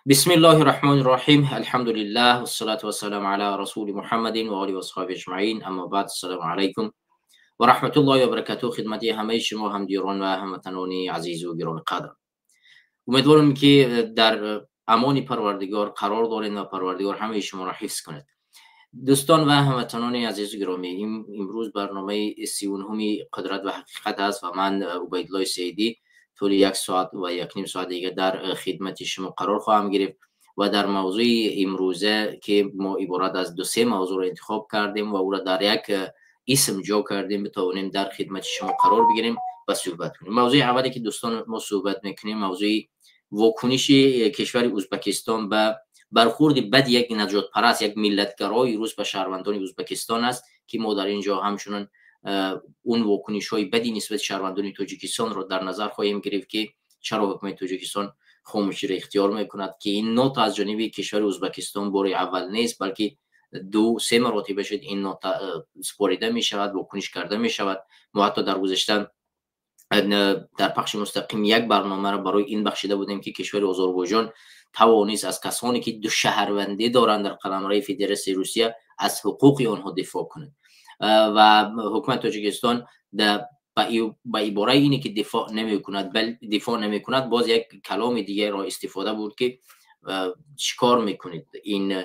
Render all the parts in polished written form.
بسم الله الرحمن الرحیم. الحمد لله والصلاة والسلام علی رسول محمد و آله و اصحابه اجمعین. اما بعد، السلام علیکم و رحمت الله و برکاته. خدمت همه شما همدیران و هموطنان عزیز و گرامی قدر، امیدوارم که در امان پروردگار قرار دارین و پروردگار همه شما را حفظ کند. دوستان و هموطنان عزیز و گرامی، امروز برنامه 39 قدرت و حقیقت است و من عبیدالله سعیدی طول 1 ساعت و 1.5 ساعت دیگه در خدمت شما قرار خواهم گرفت و در موضوع امروزه که ما عبارت از 2-3 موضوع را انتخاب کردیم و او را در یک اسم جا کردیم بتوانیم در خدمت شما قرار بگیریم و صحبت کنیم. موضوع اولی که دوستان ما صحبت میکنیم موضوع واکنش کشور ازبکستان به برخورد بد یک نجات پرست، یک ملتگرای روس به شهروندان ازبکستان است که ما در اینجا همچنان اون واکنش های بدی نسبت شهروندان تاجیکستان را در نظر خواهیم گرفت که چرا حکومت تاجیکستان خاموشی را اختیار میکند که این نوت از جانب کشور ازبکستان بار اول نیست، بلکه 2-3 مراتب شد این نوت سپاریده می شود، واکنش کرده می شود. ما حتی در گذشته در پخش مستقیم یک برنامه را برای این بخشیده بودیم که کشور آذربایجان توانست از کسانی که 2 شهروندی دارند در قلمرو فدراسیون روسیه از حقوق آنها دفاع کند و حکومت تاجیکستان با عباره اینه که دفاع نمی کند، بل دفاع نمی کند، باز یک کلام دیگه را استفاده بود که چیکار میکنید این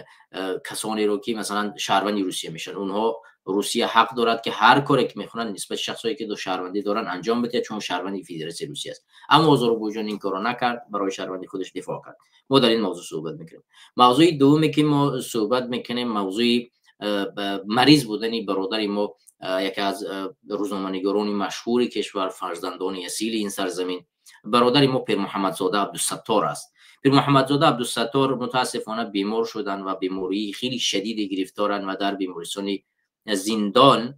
کسانی رو که مثلا شهروند روسیه میشن، اونها روسیه حق دارد که هر کاری که میخوانند نسبت شخصایی که 2 شهروندی دارن انجام بده چون شهروندی فدراسیون روسیه است. اما آذربایجان این کارو نکرد، برای شهروندی خودش دفاع کرد. ما در این موضوع صحبت میکنیم. موضوع دومی که ما صحبت میکنیم موضوع مریض بودن برادر ما، یکی از روزنامه‌نگاران مشهور کشور، فرزندان اصیل این سرزمین، برادر ما پیر محمدزاده عبدالستار است. پیر محمدزاده عبدالستار متاسفانه بیمار شدن و بیماری خیلی شدید گرفتارن و در بیمارستان زندان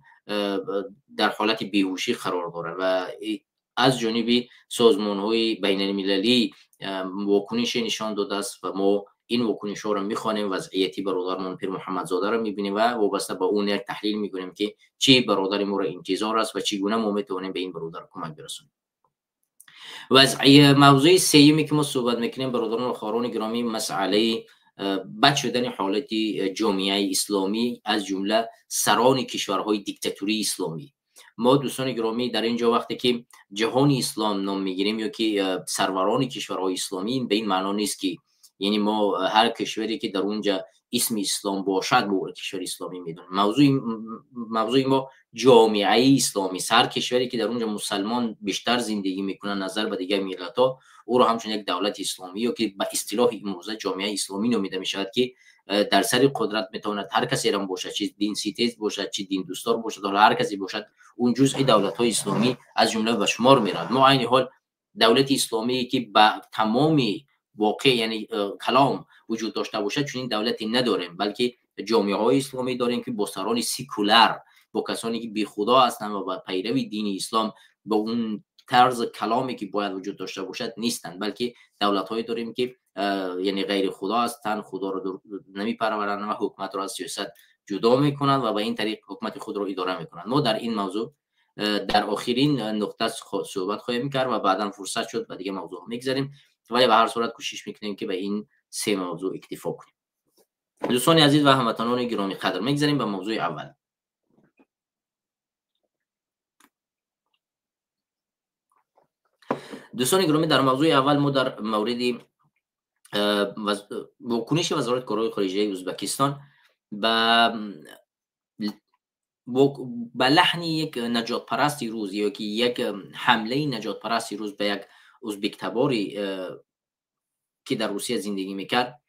در حالت بیهوشی قرار دارند و از جانب سازمان‌های بین المللی واکنش نشان داده است و ما این واکنش ها رو میخوانیم، وضعیتی برادرمون پیر محمدزاده رو میبینیم و وابسته با اون یک تحلیل میکنیم که چی برادر ما رو انتظار است و چگونه ما میتونیم به این برادر کمک برسونیم. موضوع سیومی که ما صحبت میکنیم برادران و خواهران گرامی، مسئله بد شدن حالت جامعه اسلامی از جمله سران کشورهای دیکتاتوری اسلامی. ما دوستان گرامی در اینجا وقتی که جهان اسلام نام میگیریم یا که سروران کشورهای اسلامی، به این معنا نیست که یعنی ما هر کشوری که در اونجا اسم اسلام باشد ما او کشور اسلامی میدونیم. موضوع ما جامعه اسلامی، هر کشوری که در اونجا مسلمان بیشتر زندگی میکنن نظر به دیگر ملت‌ها، او رو همچون یک دولت اسلامی یا که به اصطلاح امروزه جامعه اسلامی نامیده میشود که در سر قدرت میتواند هر کسی را باشد، چه دین ستیز باشد، چه دین دوستدار باشد، حالا هر کسی باشد، اون جزء دولت‌های اسلامی از جمله به شمار میرود. ما عین حال دولت اسلامی که به تمام واقع یعنی کلام وجود داشته باشد چنین دولتی نداریم، بلکه جامعه های اسلامی داریم که با سران سیکولر، با کسانی که بی خدا هستند و با پیروی دین اسلام با اون طرز کلامی که باید وجود داشته باشد نیستند، بلکه دولت های داریم که یعنی غیر خدا هستند، خدا را نمیپرورند و حکومت را از سیاست جدا میکنند و به این طریق حکومت خود را اداره میکنند. ما در این موضوع در آخرین نقطه صحبت خواهیم کرد و بعدا فرصت شد و دیگه موضوع میگذاریم، ولی به هر صورت کوشش میکنیم که به این 3 موضوع اکتفا کنیم. دوستان عزیز و هموطنان گرامی قدر، میگذاریم به موضوع اول. دوستان گرامی، در موضوع اول ما در مورد واکنش وزارت کارهای خارجه ازبکستان به لحن یک نجات پرستی روز یا که یک حمله نجات پرستی روز به یک ازبک تباری که در روسیه زندگی میکرد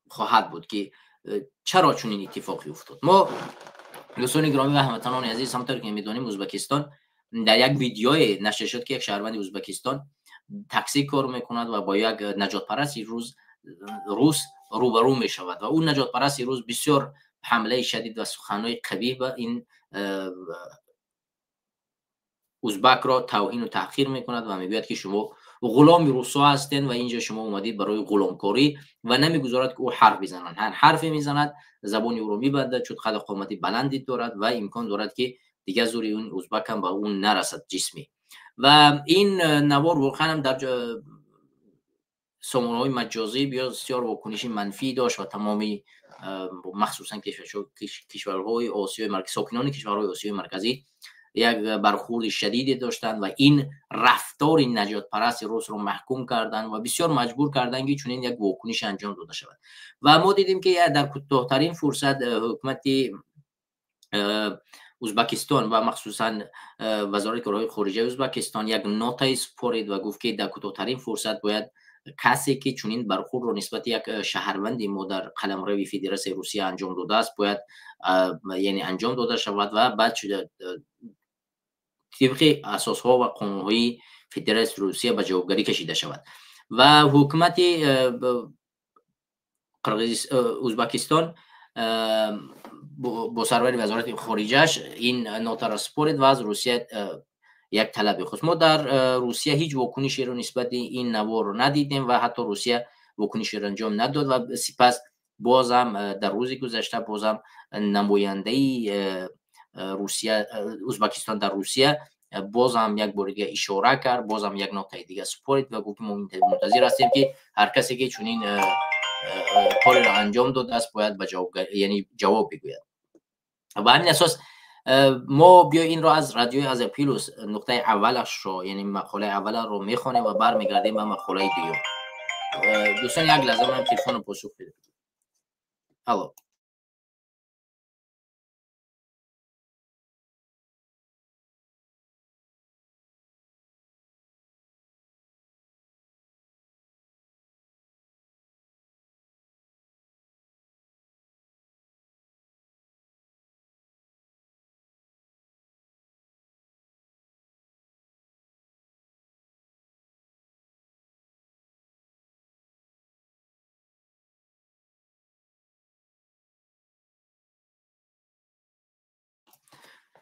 خواهد بود که چرا چنین اتفاقی افتاد. ما دوستان گرامی و هموطنان عزیز، همونطور که میدونیم ازبکستان در یک ویدیوی نشر شد که یک شهروند ازبکستان تاکسی کار میکند و با یک نجات پرست روس روبرو میشود و اون نجات پرست روس بسیار حمله شدید و سخنهای قوی به این ازبک را توهین و تحقیر میکند و میگوید که شما غلام روسا هستین و اینجا شما اومدید برای غلامکاری و نمیگذارد که او حرف بزنند. هر حرفی میزند زبان او رو میبندد، چون قد قامتی بلندی دارد و امکان دارد که دیگه زور اون ازبک هم به اون نرسد جسمی. و این نوار واقعا هم در سامانه‌های مجازی بسیار واکنش منفی داشت و تمامی مخصوصا کشورهای آسیای مرکزی، ساکنان کشورهای آسیای مرکزی یک برخورد شدیدی داشتند و این رفتار نجات پرست روس رو محکوم کردند و بسیار مجبور کردند که چنین یک واکنش انجام داده شود. و ما دیدیم که در کوتاه‌ترین فرصت حکومت ازبکستان و مخصوصا وزارت کارهای خارجه ازبکستان یک نوتای سپرد و گفت که در کوتاه‌ترین فرصت باید کسی که چنین برخورد رو نسبت یک شهروند ما در قلمرو فدراسیون روسیه انجام داده است باید یعنی انجام داده شود و بعد طبق اساسها و قانونهای فدراسیون روسیه به جوابگری کشیده شود. و حکومت ازبکستان با سرور وزارت خارجهش این نوت را سپرد و از روسیه یک طلب خواست. ما در روسیه هیچ واکنشی رو نسبت این نوار رو ندیدیم و حتی روسیه واکنشی رو انجام نداد و سپس بازم در روز گذشته بازم نماینده روسیه ازبکستان در روسیه بازم یک بار دیگه اشاره کرد، بازم یک نکته دیگه سپرد و گفت ما منتظر هستیم که هر کسی که چنین کاری را انجام داده است باید به جواب، یعنی جواب بگوید. و همین اساس ما بیا این را از رادیوی آزیا پلوس نقطه اولش رو، یعنی مقاله اول رو میخوانیم و برمیگردیم به مقاله دوم. دوستان یک لحظه من تلفن رو پاسخ بدم. الو.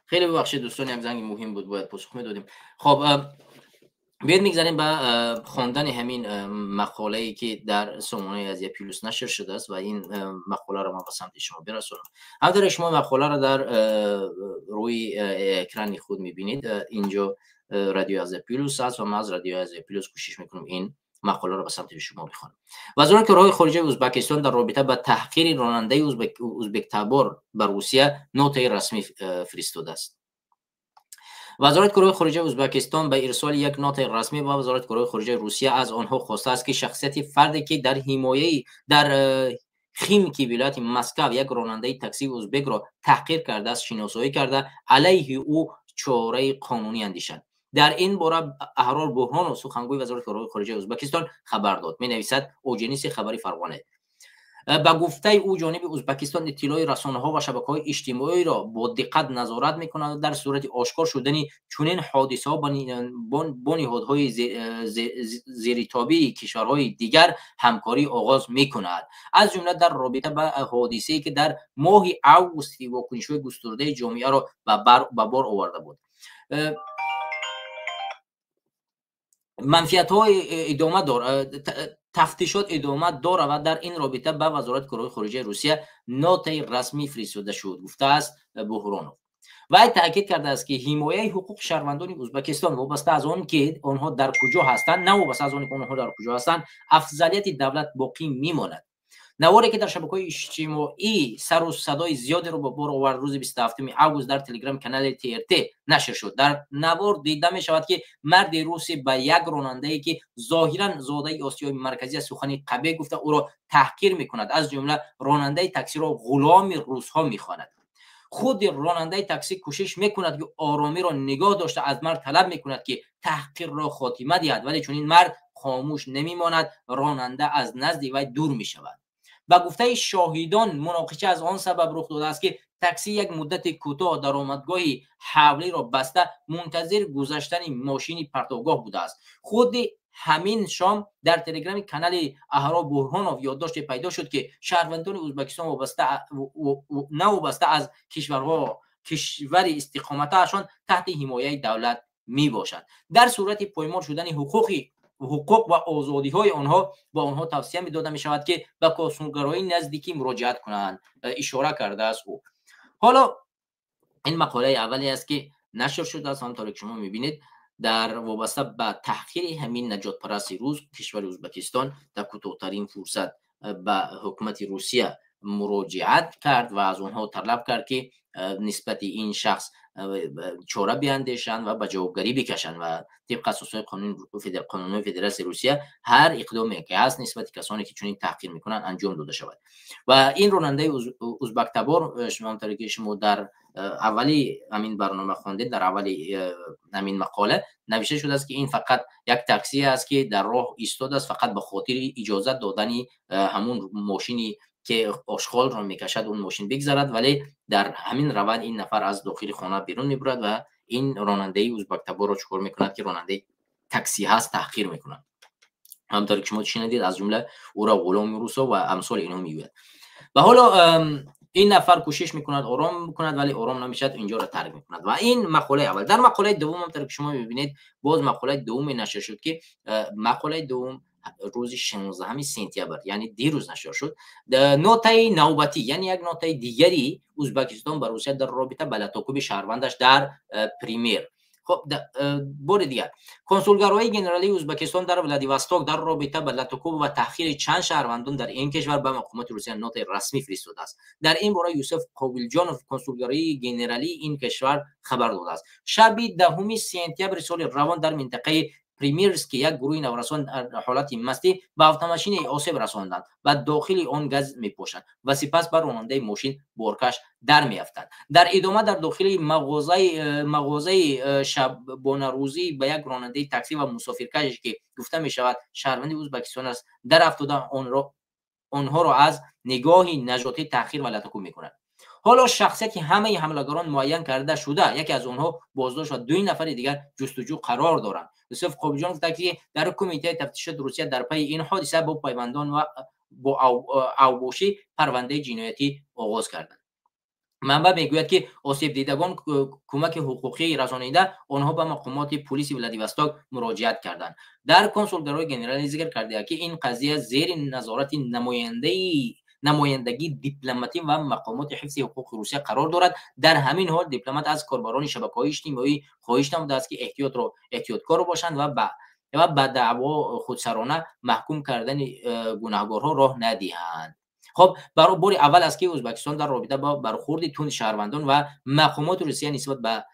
خیلی ببخشید دوستان، یک زنگ مهم بود باید پاسخ میدادیم. خب بیاید میگذاریم به خواندن همین مقاله‌ای که در سامانه آزیا پلوس نشر شده است و این مقاله را من به سمت شما برسونم. همطور شما مقاله را در روی اکران خود میبینید. اینجا رادیو آزیا پلوس است و من از رادیو آزیا پلوس کوشش میکنم این مقاله را به سمت شما بخوانم. وزارت کارهای خارجه ازبکستان در رابطه با تحقیر راننده ازبک تبار به روسیه نوتای رسمی فرستاده است. وزارت کارهای خارجه ازبکستان به ارسال یک نوت رسمی به وزارت کارهای خارجه روسیه از آنها خواسته است که شخصیت فردی که در حمایه در خیمکی ولایت مسکو یک راننده تاکسی ازبک را تحقیر کرده است شناسایی کرده علیه او چاره قانونی اندیشند. در این باره احرار بحران سخنگوی وزارت کارهای خارجه ازبکستان خبر داد. می نویسد اوجنیس خبری فرغانه. به گفته او جانب ازبکستان اطلاع رسانه‌ها و شبکه‌های اجتماعی را با دقت نظارت می‌کند و در صورت آشکار شدن چنین حادثه‌ها با نهادهای زیرتابع کشورهای دیگر همکاری آغاز می‌کند. از جمله در رابطه با حادثه‌ای که در ماه آگوست واکنش‌های گسترده جامعه را به بار آورده بود. منفیت‌های ادامه دارد، تفتیشات ادامه دارد و در این رابطه به وزارت کارهای خارجه روسیه نوت رسمی فرستاده شد، گفته است بحرانوف. و تاکید کرده است که حمایه حقوق شهروندان ازبکستان وابسته از آن که آنها در کجا هستند، نه وابسته از آن که آنها در کجا هستند، افضلیت دولت باقی میماند. نواری که در شبکه‌های اجتماعی سر و صدای زیادی رو به بار آورد روز 27 آگوست در تلگرام کانال TRT نشر شد. در نوار دیده می شود که مرد روسی به یک راننده‌ای که ظاهراً زاده آسیای مرکزی سخنی قبیح گفته او را تحقیر می‌کند، از جمله راننده تاکسی را غلام روس‌ها می‌خواند. خود راننده تاکسی کوشش می‌کند که آرامی را نگاه داشته از مرد طلب می‌کند که تحقیر را خاتمه دهد، ولی چون این مرد خاموش نمی‌ماند، راننده از نزد وی دور می‌شود. به گفته شاهدان مناقشه از آن سبب رخ داده است که تاکسی یک مدت کوتاه در آمدگاه حولی را بسته منتظر گذشتن ماشین پرتابگاه بوده است. خود همین شام در تلگرام کانال احرار بحرانوف یادداشت پیدا شد که شهروندان ازبکستان وابسته از کشور استقامتشان تحت حمایه دولت می باشند. در صورت پایمال شدن حقوق و آزادی های آنها با آنها توصیه می داده می شود که به کانسولگرای نزدیکی مراجعت کنند، اشاره کرده است او. حالا این مقاله اولی است که نشر شده است، همطور که شما میبینید. در وابسته به تحقیر همین نجات پرست روس کشور ازبکستان در کوتاه‌ترین فرصت به حکومت روسیه مراجعت کرد و از آنها طلب کرد که نسبت این شخص چاره بیاندیشند و به جوابگری بکشند و طبق اساسهای قانون فدراسیون روسیه هر اقدامی که هست نسبت کسانی که چنین تحقیر میکنند انجام داده شود. و این راننده ازبک تبار شما که شما در اولی همین برنامه خواندید، در اولی همین مقاله نوشته شده است که این فقط یک تاکسی است که در راه ایستاده است، فقط به خاطر اجازه دادن همون ماشینی که آشغال را میکشد اون ماشین بگذرد، ولی در همین روند این نفر از داخل خانه بیرون میبرد و این راننده ازبک تبار را چکار میکند که راننده تاکسی هست تحقیر میکند. همونطور که شما شنیدید از جمله او را غلام روسا و امثال اینا میگوید. و حالا این نفر کوشش میکند آرام میکند ولی آرام نمیشد، اینجا را ترک میکند. و این مقاله اول. در مقاله دوم هم که شما میبینید باز مقاله دوم نشر شد که مقاله دوم روز 16 سپتامبر یعنی دیروز نشر شد. نوتای نوبتی یعنی یک نوتای دیگری ازبکستان با روسیه در رابطه با لطاکوب شهروندش در پریمیر. خب بار دیگر کنسولگرای گنرالی ازبکستان در ولادیوستوک در رابطه با لطاکوب و تحقیر چند شهروندان در این کشور به مقامات روسیه نوت رسمی فرستاده است. در این باره یوسف قابلجانов کنسولگری گنرالی این کشور خبر داده است. شب 10 سپتامبر سال روان در منطقه پریمیرسکی یک گروه نورسان در حالت مستی به اتوماشین آسیب رساندند و داخل آن گاز میپوشند و سپس بر راننده ماشین بارکش در میافتند. در ادامه در داخل مغازه شبانه روزی به یک راننده تاکسی و مسافرکش که گفته می شود شهروند ازبکستان است در افتاده آنها را از نگاه نژادی تأخیر و لطاکوب میکنند. حالا شخصیت همه حمله‌گران معین کرده شده، یکی از آنها بازداشت و 2 نفر دیگر جستجو قرار دارند. یوسف قابلجان گفته که در کمیته تفتیشات روسیه در پی این حادثه با پیوندان و با اوباشی پرونده جنایتی آغاز کردند. منبع میگوید که آسیب دیدگان کمک حقوقی رسانیده آنها به مقامات پلیس ولادیوستوک مراجعت کردند. در کنسولگری گنرالی ذکر کرده که این قضیه زیر نظارت نمایندگی دیپلماتی و مقامات حفظ حقوق روسیه قرار دارد. در همین حال دیپلمات از کاربران شبکه‌های اجتماعی خواهش نموده است که احتیاطکار باشند و به دعوا خودسرانه محکوم کردن گناهکارها راه ندهند. خب برای بار اول است که ازبکستان در رابطه با برخورد تند شهروندان و مقامات روسیه نسبت به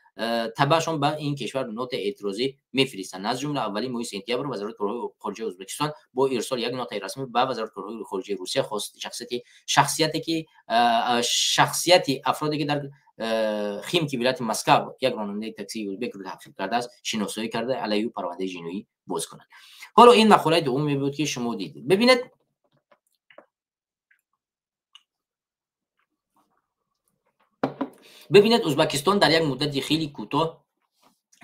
تبعشان به این کشور نوت اعتراضی میفرستند. از جمله اولین ماه سپتامبر وزارت کارهای خارجه ازبکستان با ارسال یک نوت رسمی به وزارت کارهای خارجه روسیه خواست شخصیت افرادی که در خیمکی ولایت مسکو یک راننده تاکسی ازبک را تحقیر کرده است شناسایی کرده علیه او پرونده جنایی باز کنند. حالا این مقاله دومی بود که شما دیدید. ببینید ازبکستان در یک مدت خیلی کوتاه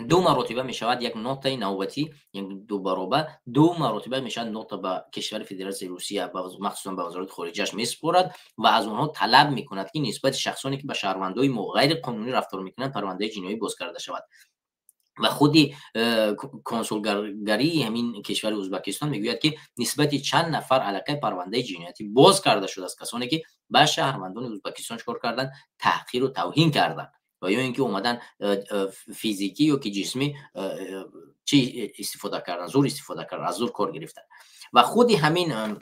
2 مرتبه می شود یک نقطه نوبتی، یعنی 2 برابر 2 مرتبه می شود نقطه به کشور فدراسیون روسیه مخصوصا به وزارت خارجهش می سپارد و از آنها طلب می کند که نسبت شخصانی که به شهروندای ما غیر قانونی رفتار میکنند پرونده جنایی باز کرده شود. و خود کنسولگری همین کشور ازبکستان میگوید که نسبت چند نفر علاقه پرونده جنایتی باز کرده شده است، کسانی که به شهروندان ازبکستان چکار کردن، تحقیر و توهین کردن و یا اینکه اومدن فیزیکی یا که جسمی چی استفاده کردن، زور استفاده کردن، از زور کار گرفتن. و خود همین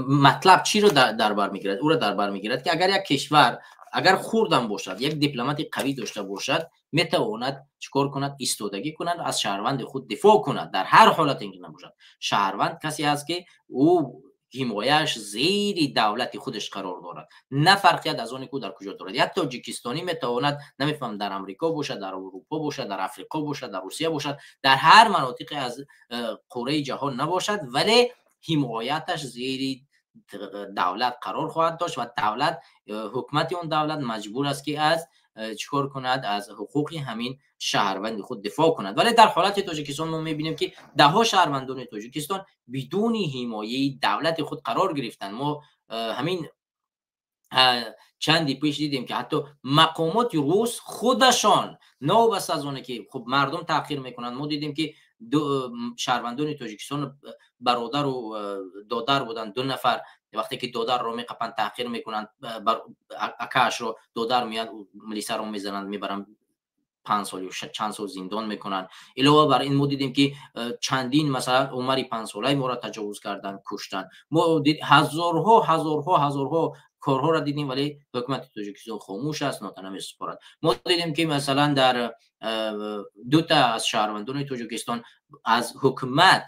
مطلب چی رو در بر میگیرد؟ او را در بر میگیرد که اگر یک کشور اگر خوردم باشد، یک دیپلمات قوی داشته باشد، میتواند چیکار کند؟ ایستادگی کند، از شهروند خود دفاع کند در هر حالت اینکه نباشد. شهروند کسی است که او حمایه‌اش زیر دولت خودش قرار دارد، نه فرقیت از آن که در کجا دارد. یک تاجیکستانی میتواند نمیفهم در امریکا باشد، در اروپا باشد، در افریقا باشد، در روسیه باشد، در هر مناطق از قاره جهان نباشد، ولی حمایتش زیر دولت قرار خواهد داشت و دولت، حکومت اون دولت مجبور است که از چیکار کند، از حقوق همین شهروند خود دفاع کند. ولی در حالت تاجیکستان ما میبینیم که ده ها شهروندان تاجیکستان بدون حمایه دولت خود قرار گرفتند. ما همین چندی پیش دیدیم که حتی مقامات روس خودشان نوبست از اونه که خب مردم تأخیر میکنند، ما دیدیم که دو شهروندان تاجیکستان برادر و دادر بودند، دو نفر، وقتی که دادر رو میقپند تحقیر میکنند، اکاش رو دادر میاد ملیسه رو میزنند، میبرند 5 сол ё чанд сол зиндон мекунанд. Илова бар ин, мо дидем, ки чандин, масалан, Умари 5-солаи моро таҷовуз карданд, куштанд. Мо ҳазорҳо, ҳазорҳо, ҳазорҳо корҳоро дидем, вале ҳукумати Тоҷикистон хомӯш аст, нота намесупорад. Мо дидем, ки масалан дар дута аз шаҳрвандони Тоҷикистон аз ҳукумат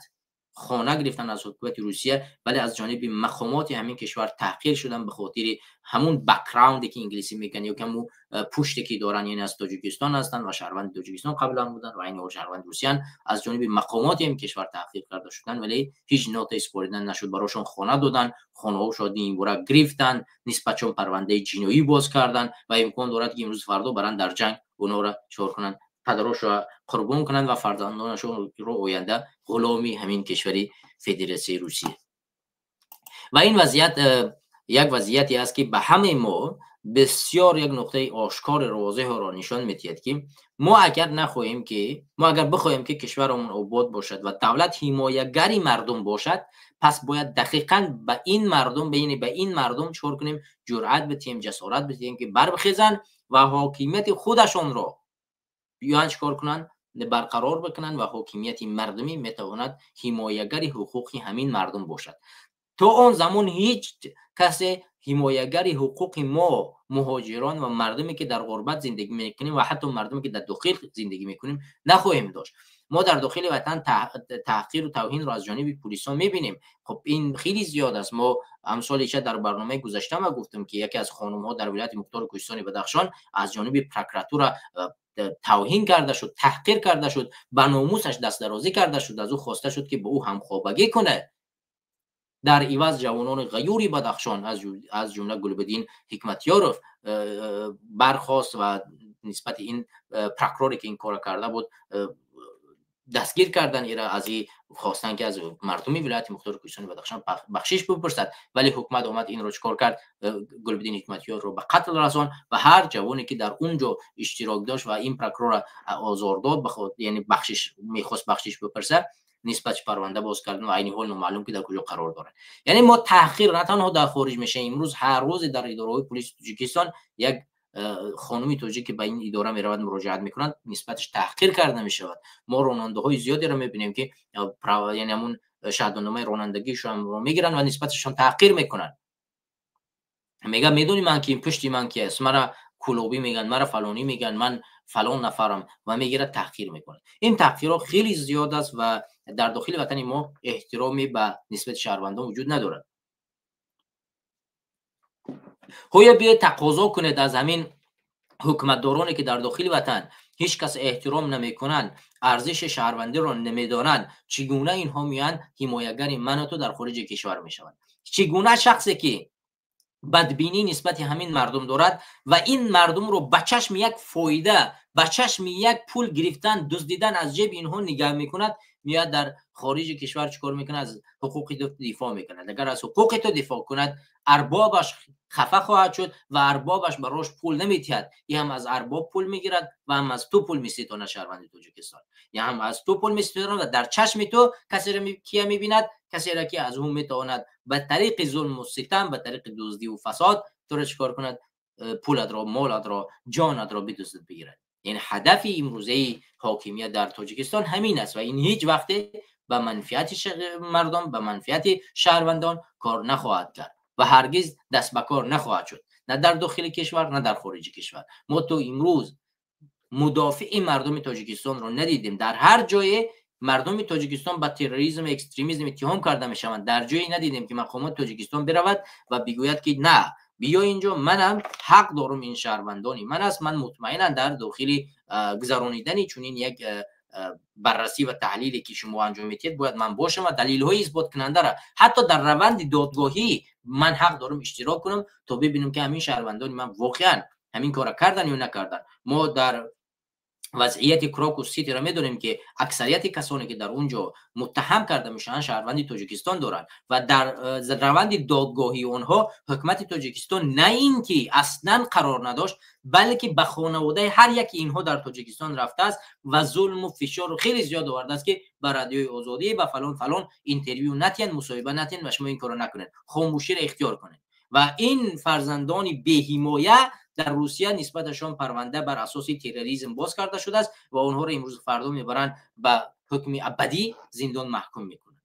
хона гирифтан, аз ҳукумати Русия, вале аз ҷониби мақомоти ҳамин кишвар таҳқир шудан ба хотири ҳамун бэкграунде, ки инглисӣ мегӯянд, ё ҳамун пуште, ки доранд, яъне аз Тоҷикистон ҳастанд ва шаҳрванди Тоҷикистон қаблан буданд ва айни ҳол шаҳрванди Русиянд. Аз ҷониби мақомоти ҳамин кишвар таҳқир карда шуданд, вале ҳеҷ нота супоридан нашуд. Барошон хона доданд, хонаҳошо нимбура гирифтанд, нисбатшон парвандаи ҷиноӣ боз карданд ва имкон дорад, ки имрӯз фардо баранд, дар ҷанг онҳоро чикор кунанд, падарошро қурбон кунанд ва фарзандонашонро оянда ғуломи ҳамин кишвари Федератсияи Русия. Ва ин вазъият як вазъияте аст, ки ба ҳамаи мо бисёр як нуқтаи ошкори возеҳро нишон медиҳад, ки мо агар нахоҳем, ки мо агар бихоҳем, ки кишварамон обод бошад ва давлат ҳимоягари мардум бошад, пас бояд дақиқан ба ин мардум, яъне ба ин мардум чикор кунем? Ҷуръат бидиҳем, ҷасорат бидиҳем, ки барбихезанд ва ҳокимияти худашонро биёянд, чикор кунанд, барқарор бикунанд. Ва ҳокимияти мардумӣ метавонад ҳимоягари ҳуқуқи ҳамин мардум бошад. То он замон ҳеҷ касе ҳимоягари ҳуқуқи мо, муҳоҷирон ва мардуме, ки дар ғурбат зиндагӣ мекунем, ва ҳатто мардуме, ки дар дохил зиндагӣ мекунем, нахоҳем дошт. Мо дар дохили ватан таҳқиру тавҳинро аз ҷониби пулисҳо мебинем. Хуб, ин хеле зиёд аст. Мо амсоли ча дар барномаи гузашта ма гуфтам, ки яке аз хонумҳо дар вилояти мухтори кӯҳистони Бадахшон аз ҷониби прокуратура тавҳин карда шуд, таҳқир карда шуд, ба номусаш дастдарозӣ карда шуд, аз ӯ хоста шуд, ки ба ӯ ҳамхобагӣ кунад. Дар иваз ҷавонони ғаюри Бадахшон, аз ҷумла Гулбиддин Ҳикматёров, бархост ва нисбати ин прокуроре, ки ин корро карда буд, дастгир кардан ира, аз и хостан, ки аз мардуми вилояти мухтори кӯҳистони Бадахшон бахшиш бипурсад. Вале ҳукумат омад, инро чикор кард? Гулбиддин Ҳикматёрро ба қатл расон ва ҳар ҷавоне, ки дар он ҷо иштирок дошт ва ин прокурорро озор дод, яъне бахшиш мехост, бахшиш бипурсад, нисбатш парванда боз кардан ва айни ҳол номаълум, ки дар куҷо қарор дорад. Яъне мо таҳқир на танҳо дар хориҷ мешавем. Имрӯз ҳар рӯзе дар идораҳои пулиси Тоҷикистон як хонуми тоҷик, ки ба ин идора меравад, муроҷиат мекунанд, нисбаташ таҳқир карда мешавад. Мо ронандаҳои зиёдеро мебинем, ки яъне ҳамун шаҳодатномаи ронандагишонро мегиранд ва нисбаташон таҳқир мекунанд. Мега: «Медонӣ ман ки, пушти ман ки аст? Мара кулобӣ мегӯянд, мара фалонӣ мегӯянд, ман фалон нафарам», ва мегирад, таҳқир мекунад. Ин таҳқирҳо хеле зиёд аст ва дар дохили ватани мо эҳтироме ба нисбати шаҳрвандон вуҷуд надорад. Ҳоя биёед, тақозо кунед аз ҳамин ҳукуматдороне, ки дар дохили ватан ҳеҷ кас эҳтиром намекунанд, арзиши шаҳрвандиро намедонанд. Чӣ гуна инҳо меоянд, ҳимоягари ману ту дар хориҷи кишвар мешаванд? Чӣ гуна шахсе, ки бадбинӣ нисбати ҳамин мардум дорад ва ин мардумро ба чашми як фоида, ба чашми як пул гирифтан, дуздидан аз ҷеби инҳо нигаҳ мекунад, меояд, дар хориҷи кишвар чӣ кор мекунад, аз ҳуқуқи ту дифоъ мекунад? Агар аз ҳуқуқи ту дифоъ кунад, арбобаш хафа хоҳад шуд ва арбобаш барош пул намедиҳад. И ҳам аз арбоб пул мегирад ва ҳам аз ту пул меситонад, шаҳрванди Тоҷикистон, я ҳам аз ту пул меситонад. Ва дар чашми ту касеро кия мебинад? Касеро, ки аз ӯ метавонад ба тариқи зулму ситам, ба тариқи дуздиву фасод туро чӣ кор кунад? Пулатро, молатро, ҷонатро бидуздад, бигирад. Яъне ҳадафи имрӯзаи ҳокимият дар Тоҷикистон ҳамин аст ва ин ҳеҷ вақте ба манфиати мардум, ба манфиати шаҳрвандон кор нахоҳад кард ва ҳаргиз даст ба кор нахоҳад шуд, на дар дохили кишвар, на дар хориҷи кишвар. Мо то имрӯз мудофии мардуми Тоҷикистонро надидем. Дар ҳар ҷое мардуми Тоҷикистон ба терроризм, экстремизм иттиҳом карда мешаванд. Дар ҷое надидем, ки мақомоти Тоҷикистон биравад ва бигӯяд, ки на, биё инҷо, манам ҳақ дорум, ин шаҳрвандони ман аст, ман мутмаинам, дар дохили гузаронидани чунин як баррасӣ ва таҳлиле, ки шумо анҷом медиҳед, бояд ман бошам ва далелҳои исботкунандаро ҳатто дар раванди додгоҳӣ ман ҳақ дорам иштирок кунам, то бибинем, ки ҳамин шаҳрвандони ман воқеан ҳамин корро кардан ё накардан. Мо дар вазъияти Крокус Ситиро медонем, ки аксарияти касоне, ки дар он ҷо муттаҳам карда мешаванд, шаҳрванди Тоҷикистон доранд ва дар раванди додгоҳии онҳо ҳукумати Тоҷикистон на ин ки аслан қарор надошт, балки ба хонаводаи ҳар яки инҳо дар Тоҷикистон рафтааст ва зулму фишору хеле зиёд овардааст, ки ба Радиои Озодӣ, ба фалон фалон интервю натиҳанд, мусоҳиба натиҳанд ва шумо ин корро накунед, хомӯширо ихтиёр кунед. Ва ин фарзандони беҳимоя Дар Русия нисбаташон парванда бар асоси терроризм боз карда шудааст ва онҳоро имрӯз фардо мебаранд, ба ҳукми абадӣ зиндон маҳкум мекунанд.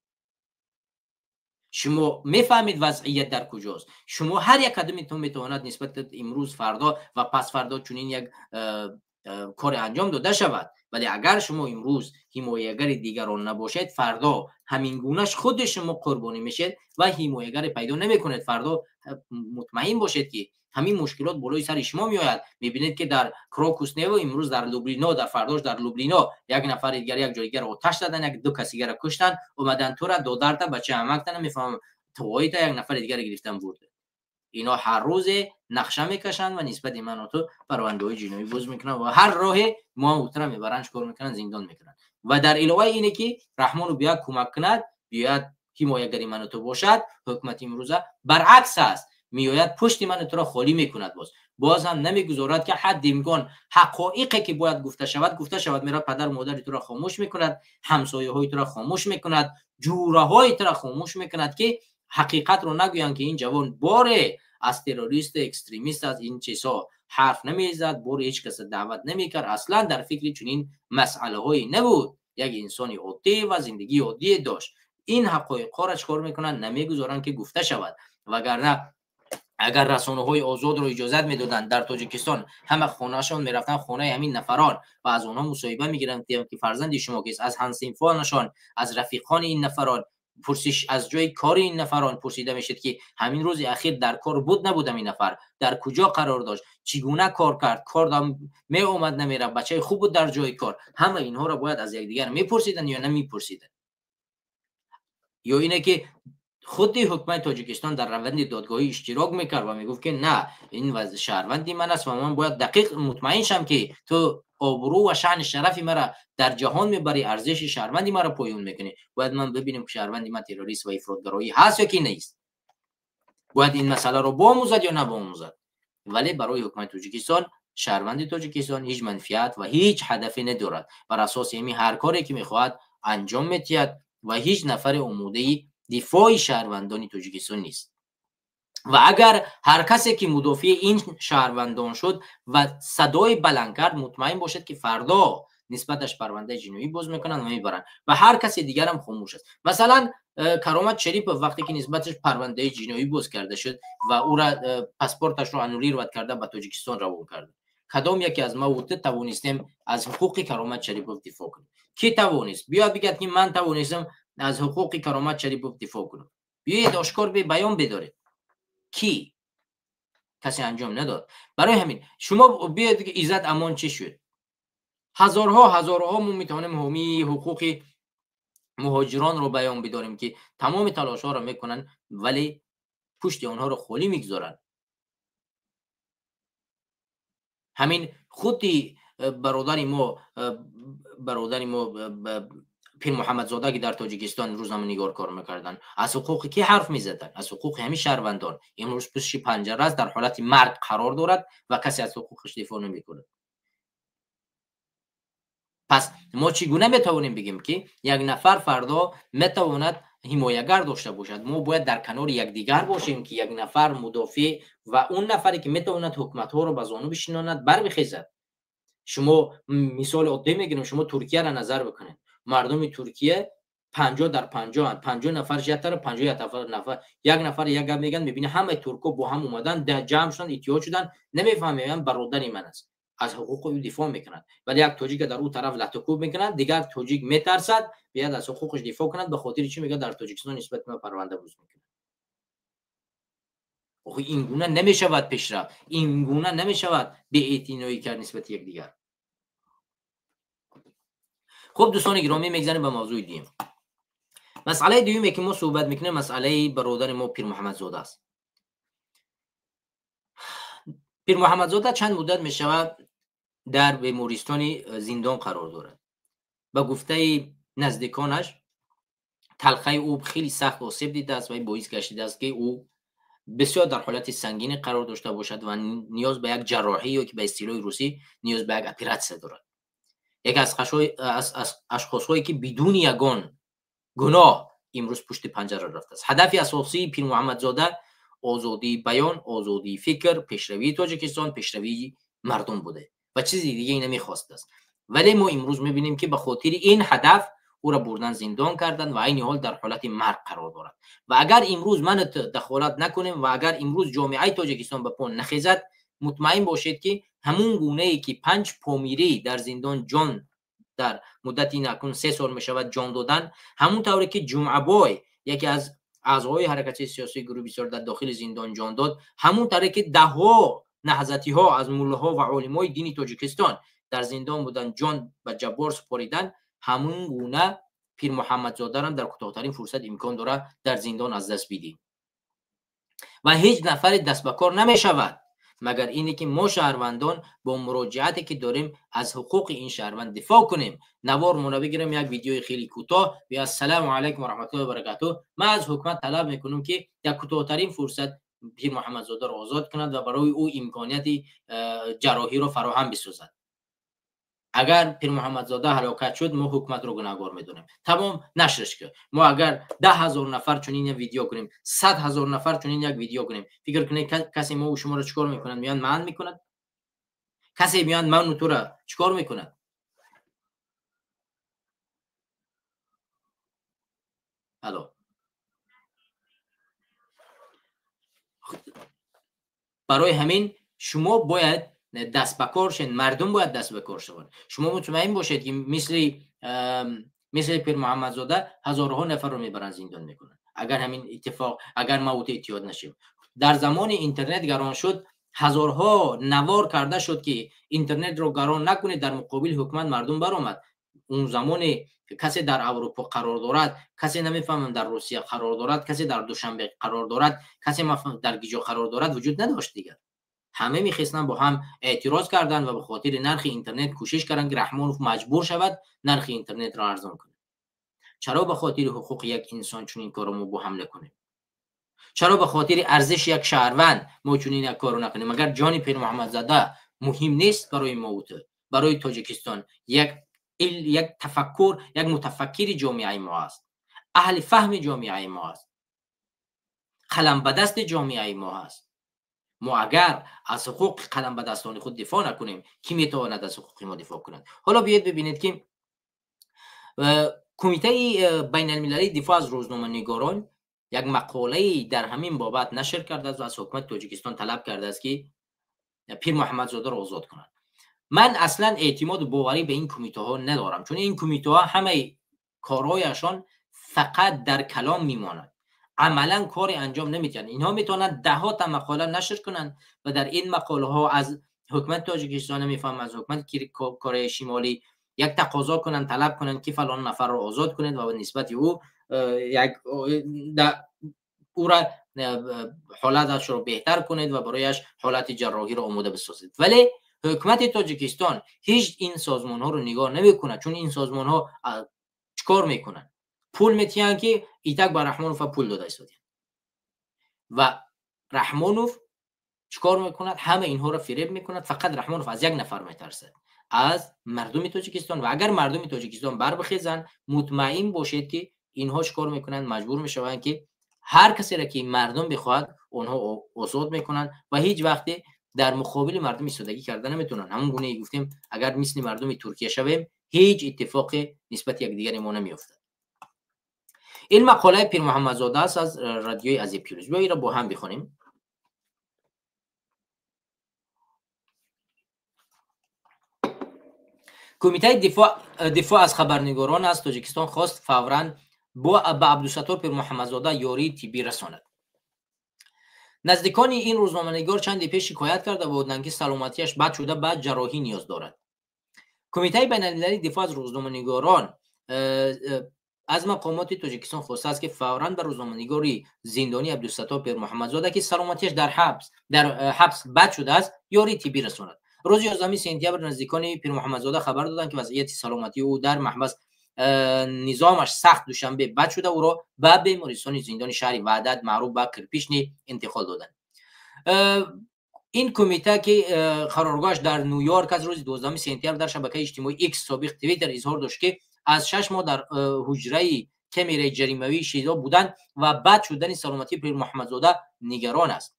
Шумо мефаҳмед, вазъият дар куҷост. Шумо ҳар як кадомитон метавонад нисбат имрӯз, фардо ва пасфардо чунин як коре анҷом дода шавад. Вале агар шумо имрӯз ҳимоягари дигарон набошед, фардо ҳамин гунаш худи шумо қурбонӣ мешед ва ҳимоягаре пайдо намекунед. Фардо мутмаин бошед, ки ҳамин мушкилот болои сари шумо меояд. Мебинед, ки дар Крокус неву имрӯз дар Лублино, дар фардош дар Лублино як нафари дигар як ҷои дигар оташ задан, як ду каси дигара куштанд, омадан тура, додарта, бача амакта, намефаҳмам, твоита, як нафари дигаре гирифтан бурда. Ино ҳар рӯзе нақша мекашанд ва нисбати ману ту парвандаҳои ҷиноӣ боз мекунанд ва ҳар роҳе мо утра мебаранд, чикор мекунанд? Зиндон мекунанд. Ва дар иловаи ине ки Раҳмону биёяд, кӯмак кунад, биёяд, ҳимоягари ману ту бошад, ҳукумати имрӯза баръакс аст, меояд, пушти ману туро холӣ мекунад, боз ҳам намегузорад, ки ҳадди имкон ҳақоиқе ки бояд гуфта шавад, гуфта шавад. Меравад, падару модари туро хомӯш мекунад, ҳамсояҳои туро хомӯш мекунад, ҷураҳои туро хомӯш мекунад, ки ҳақиқатро нагӯянд, ки ин ҷавон боре аз террористу экстремист, аз ин чизҳо ҳарф намезад, боре ҳеҷ каса даъват намекард, аслан дар фикри чунин масъалаҳое набуд, як инсони оддӣ ва зиндагии оддие дошт. Ин ҳақоиқҳоро чикор мекунанд? Намегузоранд, ки гуфта шавад. Вагарна агар расонаҳои озодро иҷозат медоданд дар Тоҷикистон, ҳама хонаашон мерафтанд, хонаи ҳамин нафарон, ва аз онҳо мусоҳиба мегиранд, ки фарзанди шумо кист, аз ҳамсинфонашон, аз рафиқони ин нафарон пурсиш, аз ҷои кори ин нафарон пурсида мешид, ки ҳамин рӯзи ахир дар кор буд, набуд, ҳамин нафар дар куҷо қарор дошт, чӣ гуна кор кард, кор меомад, намерафт, бачаи хуб буд дар ҷои кор. Ҳама инҳоро бояд аз якдигар мепурсиданд ё намепурсиданд? Ё ине ки худи ҳукумати Тоҷикистон дар раванди додгоҳӣ иштирок мекард ва мегуфт, ки на, ин шаҳрванди ман аст ва ман бояд дақиқ мутмаин шам, ки ту обрӯ ва шаъни шарафи мара дар ҷаҳон мебарӣ, арзиши шаҳрванди маро поён мекунӣ. Бояд ман бибинем, ки шаҳрванди ман террорист ва ифротгароӣ ҳаст ё ки нест. Бояд ин масъаларо боомӯзад ё набоомӯзад? Вале барои ҳукумати Тоҷикистон шаҳрванди Тоҷикистон ҳеҷ манфиат ва ҳеҷ ҳадафе надорад. Бар асоси ҳамин ҳар коре ки мехоҳад, анҷом метиҳад ва ҳеҷ нафаре омодаи дифои шаҳрвандони Тоҷикистон нест. Ва агар ҳар касе ки мудофии ин шаҳрвандон шуд ва садои баланд кард, мутмаин бошад, ки фардо нисбаташ парвандаи ҷиноӣ боз мекунанд ва мебаранд. Ва ҳар касе дигарам хомӯш аст. Масалан, Каромат Шарипов вақте ки нисбаташ парвандаи ҷиноӣ боз карда шуд ва ӯра паспорташро аннулировать карда, ба Тоҷикистон равон кард, кадом яке аз ма ту тавонистем аз ҳуқуқи Каромат Шарипов дифоъ кунем? Кӣ тавонист биёяд бигӯяд, ки ман тавонистам аз ҳуқуқи Каромат Шарипов дифоъ кунам? Биёед, ошкор баён бидоред, кӣ? Касе анҷом надод. Барои ҳамин шумо биёед, Иззат Амон чӣ шуд? Ҳазорҳо, ҳазорҳо мо метавонем ҳомии ҳуқуқи муҳоҷиронро баён бидорем, ки тамоми талошҳоро мекунанд, вале пушти онҳоро холӣ мегузоранд. Ҳамин худи бародари мо Пирмуҳаммадзода, ки дар Тоҷикистон рӯзноманигор кор мекарданд, аз ҳуқуқи кӣ ҳарф мезаданд? Аз ҳуқуқи ҳамин шаҳрвандон. Имрӯз пушти панҷара аст, дар ҳолати марг қарор дорад ва касе аз ҳуқуқаш дифоъ намекунад. Пас мо чӣ гуна метавонем бигем, ки як нафар фардо метавонад ҳимоягар дошта бошад? Мо бояд дар канори якдигар бошем, ки як нафар мудофеъ ва он нафаре ки метавонад ҳукуматҳоро ба зону бишинонад, барбихезад. Шумо мисоли оддӣ мегирем, шумо Туркияро назар бикунед. Мардуми Туркия 50 дар 50-анд. 50 нафар як тараф, 50 як нафар, як нафар як гап мегӯянд, мебини, ҳамаи туркҳо бо ҳам омадан, ҷамъ шуданд, иттиҳод шуданд, намефаҳмем, бародари ман аст, аз ҳуқуқи ӯ дифоъ мекунад. Вале як тоҷика дар ӯ тараф латукӯб мекунад, дигар тоҷик метарсад биёяд аз ҳуқуқаш дифоъ кунад. Ба хотири чӣ? Мегӯяд, дар Тоҷикистон нисбати ман парванда боз мекунад. Охи, ин гуна намешавад пешрафт, ин гуна намешавад беэътиноӣ кард нисбати якдигар. Хуб, дӯстони гиромӣ, мегзанем ба мавзӯи дуюм. Масъалаи дуюме, ки мо суҳбат мекунем, масъалаи бародари мо Пирмуҳаммадзода аст. Пирмуҳаммадзода чанд муддат мешавад, дар бемористони зиндон қарор дорад. Ба гуфтаи наздиконаш, талхаи ӯ хеле сахт осеб дидааст ва боис гаштидааст, ки ӯ бисёр дар ҳолати сангине қарор дошта бошад ва ниёз ба як ҷарроҳӣ ё ки ба истилоҳи русӣ ниёз ба як оператсия дорад. Яке аз ашхосҳое, ки бидуни ягон гуноҳ имрӯз пушти панҷара рафтааст. Ҳадафи асосии Пирмуҳаммадзода озодии баён, озодии фикр, пешравии Тоҷикистон, пешравии мардум буда ва чизи дигаре намехостааст. Вале мо имрӯз мебинем, ки ба хотири ин ҳадаф ӯро бурдан зиндон карданд ва айни ҳол дар ҳолати марг қарор дорад. Ва агар имрӯз ман дахолат накунем ва агар имрӯз ҷомеаи Тоҷикистон ба по нахезад, мутмаин бошед, ки ҳамун гунае ки 5 помирӣ дар зиндон ҷон дар муддати накун 3 сол мешавад ҷон додан, ҳамун тавре ки Ҷумъабой, яке аз аъзои ҳаракати сиёсии гурӯҳи бисёр, дар дохили зиндон ҷон дод, ҳамун тавре ки даҳҳо наҳзатиҳо аз муллаҳо ва олимои дини Тоҷикистон дар зиндон буданд, ҷон ба ҷаббор супориданд, ҳамун гуна Пирмуҳаммадзодарам дар кӯтоҳтарин фурсат имкон дорад дар зиндон аз даст бидиҳем ва ҳеҷ нафаре даст ба кор намешавад, магар ине ки мо шаҳрвандон бо муроҷиате ки дорем аз ҳуқуқи ин шаҳрванд дифоъ кунем. Навор мона бигирем, як видеои хеле кӯтоҳ. Ассалому алайкум ва раҳматуллоҳи ва баракатуҳ. Ман аз ҳукумат талаб мекунам, ки дар кӯтоҳтарин фурсат Пирмуҳаммадзодаро озод кунад ва барои ӯ имконияти ҷарроҳиро фароҳам бисозад. Агар Пирмуҳаммадзода ҳалокат шуд, мо ҳукуматро гунаҳгор медонем. Тамом, нашрш кар. Мо агар 10 000 нафар чунин як видео кунем, 100 000 нафар чунин як видео кунем, фикр кунед, касе мо шуморо чикор мекунад? Меянд, манъ мекунад? Касе меянд, ману тура чикор мекунад? Алло. Барои ҳамин шумо бояд даст ба кор шед, мардум бояд даст ба кор шаванд. Шумо мутмаин бошед, ки мисли Пирмуҳаммадзода ҳазорҳо нафарро мебаранд, зиндон мекунанд, агар ҳамин иттифоқ, агар ма ӯ иттиҳод нашем. Дар замони интернет гарон шуд, ҳазорҳо навор карда шуд, ки интернетро гарон накунед. Дар муқобили ҳукумат мардум баромад. Он замоне касе дар Аврупо қарор дорад, касе намефаҳмам дар Русия қарор дорад, касе дар Душанбе қарор дорад, касе дар гиҷо қарор дорад, вуҷуд надошт. Дигар ҳама мехестанд, бо ҳам эътироз карданд ва ба хотири нархи интернет кӯшиш карданд, ки Раҳмонов маҷбур шавад нархи интернетро арзон кунад. Чаро ба хотири ҳуқуқи як инсон чунин корро мо бо ҳам накунем? Чаро ба хотири арзиши як шаҳрванд мо чунин як корро накунем? Агар ҷони Пирмуҳаммадзода муҳим нест барои мо, барои Тоҷикистон, як тафаккур, як мутафаккири ҷомеаи мо аст, аҳли фаҳми ҷомеаи мо аст, қалам ба дасти ҷомеаи мо аст. Мо агар аз ҳуқуқи қалам ба дастони худ дифоъ накунем, кӣ метавонад аз ҳуқуқи мо дифоъ кунад? Ҳоло биёед бибинед, ки Кумитаи байналмилалии дифоъ аз рӯзноманигорон як мақолаи дар ҳамин бобат нашр кардааст ва аз ҳукумати Тоҷикистон талаб кардааст, ки Пирмуҳаммадзодаро озод кунад. Ман аслан эътимоду боварӣ ба ин кумитаҳо надорам, чун ин кумитаҳо ҳамаи корҳояшон фақат дар калом мемонад, амалан кори анҷом намедиҳанд. Инҳо метавонанд даҳҳо та мақола нашр кунанд ва дар ин мақолаҳо аз ҳукумати Тоҷикистон, намефаҳмам, аз ҳукумати Кореяи Шимолӣ як тақозо кунанд, талаб кунанд, ки фалон нафарро озод кунед ва нисбати ӯ як ӯра ҳолаташро беҳтар кунед ва барояш ҳолати ҷарроҳиро омода бисозед. Вале ҳукумати Тоҷикистон ҳеҷ ин созмонҳоро нигоҳ намекунад, чун ин созмонҳо чикор мекунанд? Пул метиҳанд, ки итак ба Раҳмонов пул дода истодианд ва Раҳмонов чикор мекунад? Ҳама инҳоро фиреб мекунад. Фақат Раҳмонов аз як нафар метарсад, аз мардуми Тоҷикистон. Ва агар мардуми Тоҷикистон барбихезанд, мутмаин бошед, ки инҳо чикор мекунанд? Маҷбур мешаванд, ки ҳар касеро ки мардум бихоҳад, онҳо озод мекунанд ва ҳеҷ вақте дар муқобили мардум истодагӣ карда наметавонанд. Ҳамон гунае гуфтем, агар мисли мардуми Туркия шавем, ҳеҷ иттифоқе нисбати якдигари мо намеёфтад. Ин мақолаи Пирмуҳаммадзода аст аз радиои Азия Плюс. Биё, инро бо ҳам бихонем. Кумитаи дифоъ аз хабарнигорон аз Тоҷикистон хост фавран ба Абдусаттор Пирмуҳаммадзода ёрии тиббӣ расонад. Наздикони ин рӯзноманигор чанде пеш шикоят карда буданд, ки саломатиаш бад шуда, ба ҷарроҳӣ ниёз дорад. Кумитаи байналмилалии дифоъ аз рӯзноманигорон аз мақомоти Тоҷикистон хостааст, ки фавран ба рӯзноманигори зиндонӣ Абдусаттор Пирмуҳаммадзода, ки саломатиаш дар ҳабс бад шудааст, ёрии тиббӣ расонад. Рӯзи 11 сентябр наздикони Пирмуҳаммадзода хабар доданд, ки вазъияти саломатии ӯ дар маҳбас низомаш сахт Душанбе бад шуда, ӯро ба бемористони зиндони шаҳри Ваҳдат, маъруф ба Кирпичный, интиқол доданд. Ин кумита, ки қароргоҳаш дар Ню-Йорк аст, рӯзи 12 сентябр дар шабакаи иҷтимоии Икс, собиқ Твиттер, изҳор дошт, ки аз 6 моҳ дар ҳуҷраи камераи ҷаримавии ШИЗО будан ва бад шудани саломатии Пирмуҳаммадзода нигарон аст.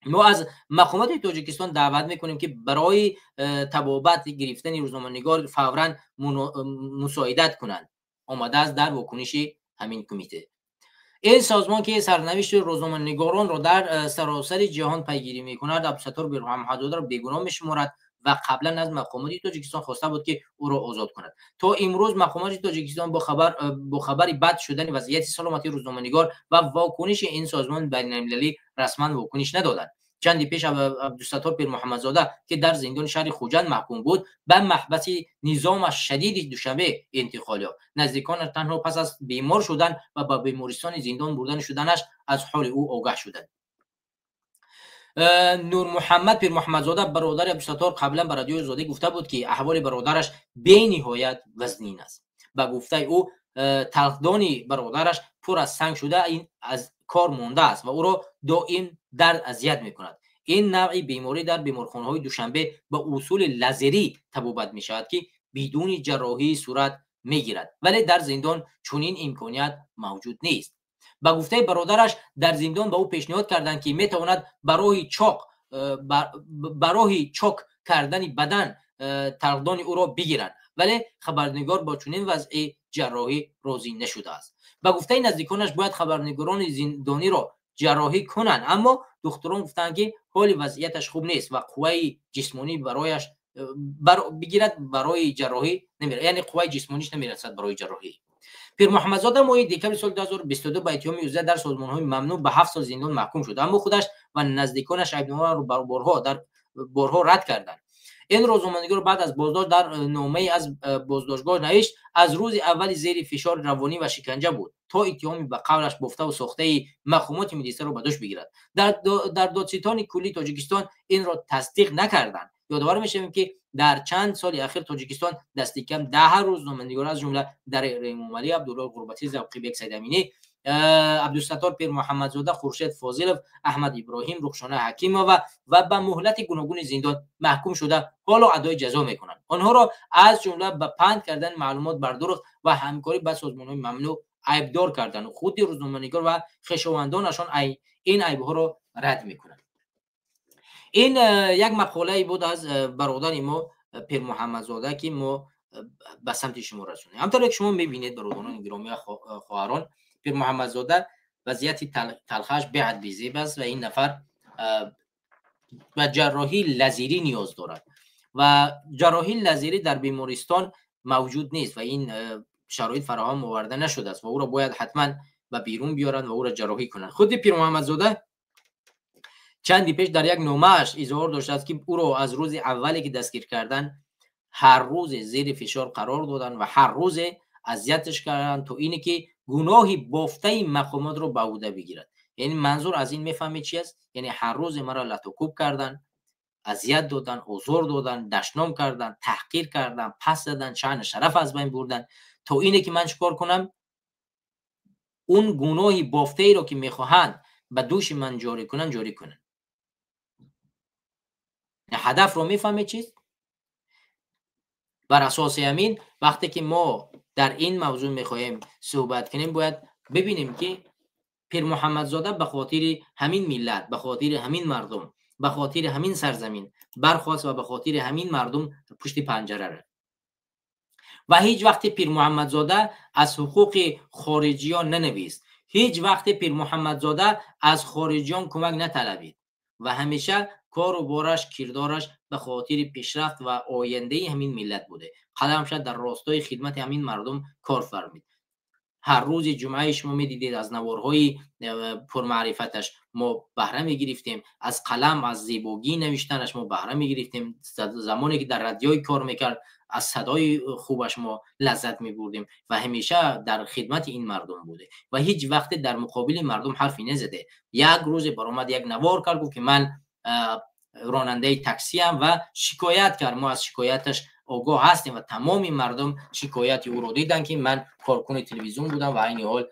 Мо аз мақомоти Тоҷикистон даъват мекунем, ки барои табобат гирифтани рӯзноманигор фавран мусоидат кунанд, омадааст дар вокуниши ҳамин кумита. Ин созмон, ки сарнавишти рӯзноманигоронро дар саросари ҷаҳон пайгирӣ мекунад, Абдусаттор Пирмуҳаммадзодаро бегуноҳ мешуморад ва қаблан аз мақомоти Тоҷикистон хоста буд, ки ӯро озод кунад. То имрӯз мақомоти Тоҷикистон бо хабари бад шудани вазъияти саломатии рӯзноманигор ва вокуниши ин созмони байналмилалӣ расман вокуниш надоданд. Чанде пеш Абдусаттор Пирмуҳаммадзода, ки дар зиндони шаҳри Хуҷанд маҳкум буд, ба маҳбаси низомаш шадиди Душанбе интиқол ёфт. Наздиконаш танҳо пас аз бемор шудан ва ба бемористони зиндон бурдан шуданаш аз ҳоли ӯ огаҳ шуданд. Нурмуҳаммад Пирмуҳаммадзода, бародари Абдусаттор, қаблан ба Радиои Озодӣ гуфта буд, ки аҳволи бародараш бениҳоят вазнин аст. Ба гуфтаи ӯ, талхдони бародараш пур аз санг шуда, ин аз кор мондааст ва ӯро доим дард азият мекунад. Ин навъи беморӣ дар беморхонаҳои Душанбе ба усули лазерӣ табобат мешавад, ки бидуни ҷарроҳӣ сурат мегирад, вале дар зиндон чунин имконият мавҷуд нест. Ба гуфтаи бародараш, дар зиндон ба ӯ пешниҳод карданд, ки метавонад ба роҳи чок кардани бадан талхдони ӯро бигиранд, вале хабарнигор бо чунин вазъи ҷарроҳӣ розӣ нашудааст. Ба гуфтаи наздиконаш, бояд хабарнигорони зиндониро ҷарроҳӣ кунанд, аммо духтурон гуфтанд, ки ҳоли вазъияташ хуб нест ва қувваи ҷисмонӣ барояш бигирад барои ҷарроҳӣ, яъне қувваи ҷисмониш намерасад барои ҷарроҳӣ. Пирмуҳаммадзода моҳи декабри соли 2022 ба иттиҳоми узвият дар созмонҳои мамнӯъ ба 7 сол зиндон маҳкум шуд, аммо худаш ва наздиконаш айбномаро борҳо рад карданд. Ин рӯзноманигор баъд аз боздошт дар номае аз боздоштгоҳ навишт, аз рӯзи аввали зери фишори равонӣ ва шиканҷа буд, то иттиҳоми ба қавлаш бофтаву сохтаи мақомоти милисаро ба дӯш бигирад. Дар Додситони куллии Тоҷикистон инро тасдиқ накарданд. Ёдовар мешавем, ки дар чанд соли ахир Тоҷикистон дасти кам 10 рӯзноманигор, аз ҷумла Далер Эмомалӣ, Абдулло Ғурбатӣ, Завқибек Сайдаминӣ, Абдусаттор Пирмуҳаммадзода, Хуршед Фозилов, Аҳмад Иброҳим, Рухшона Ҳакимова ва ба муҳлати гуногуни зиндон маҳкум шуда, ҳоло адои ҷазо мекунанд. Онҳоро аз ҷумла ба панд кардани маълумот бар дурӯғ ва ҳамкорӣ ба созмонҳои мамнӯъ айбдор карданд. Худи рӯзноманигор ва хешовандонашон ин айбҳоро рад мекунанд. Ин як мақолае буд аз бародари мо Пирмуҳаммадзода, ки мо ба самти шумо расонем. Ҳамтавре ки шумо мебинед, бародарони гиромӣ ва хоҳарон, Пирмуҳаммадзода вазъияти талхаш беҳад безеб аст ва ин нафар ба ҷарроҳии лазерӣ ниёз дорад ва ҷарроҳии лазерӣ дар бемористон мавҷуд нест ва ин шароит фароҳам оварда нашудааст ва ӯро бояд ҳатман ба берун биёранд ва ӯро ҷарроҳӣ кунанд. Худи Пирмуҳаммадзода чанде пеш дар як номааш изҳор доштааст, ки ӯро аз рӯзи аввале ки дастгир карданд, ҳар рӯзе зери фишор қарор доданд ва ҳар рӯзе азияташ карданд, то ине ки гуноҳи бофтаи мақомотро ба ӯҳда бигирад. Яъне манзур аз ин мефаҳмед чи аст? Яъне ҳар рӯзе маро латукӯб карданд, азият доданд, озор доданд, дашном карданд, таҳқир карданд, пас заданд, шаъну шараф аз байн бурданд, то ине ки ман чӣ кор кунам? Он гуноҳи бофтаеро, ки мехоҳанд ба дӯши ман ҷорӣ кунанд, ҷорӣ кунанд. Ҳадафро мефаҳмед чист? Бар асоси ҳамин, вақте ки мо дар ин мавзӯъ мехоҳем суҳбат кунем, бояд бибинем, ки Пирмуҳаммадзода ба хотири ҳамин миллат, ба хотири ҳамин мардум, ба хотири ҳамин сарзамин бархост ва ба хотири ҳамин мардум пушти панҷара рафт. Ва ҳеҷ вақте Пирмуҳаммадзода аз ҳуқуқи хориҷиён нанавист, ҳеҷ вақте Пирмуҳаммадзода аз хориҷиён кӯмак наталабид ва ҳамеша кору бораш, кирдораш ба хотири пешрафт ва ояндаи ҳамин миллат буде. Қаламша дар ростои хидмати ҳамин мардум кор фармид. Ҳар рӯзи ҷумъаи шумо медидед, аз наворҳои пурмаърифаташ мо баҳра мегирифтем, аз қалам, аз зебогии навиштанаш мо баҳра мегирифтем. Замоне ки дар радиои кор мекард, аз садои хубаш мо лаззат мебурдем ва ҳамеша дар хидмати ин мардум буде ва ҳеҷ вақте дар муқобили мардум ҳарфе незаде. Як рӯзе баромад, як навор кард, гуфт, ки ман ронандаи таксиам ва шикоят кард. Мо аз шикояташ огоҳ ҳастем ва тамоми мардум шикояти ӯро диданд, ки ман коркуни телевизион будам ва айни ҳол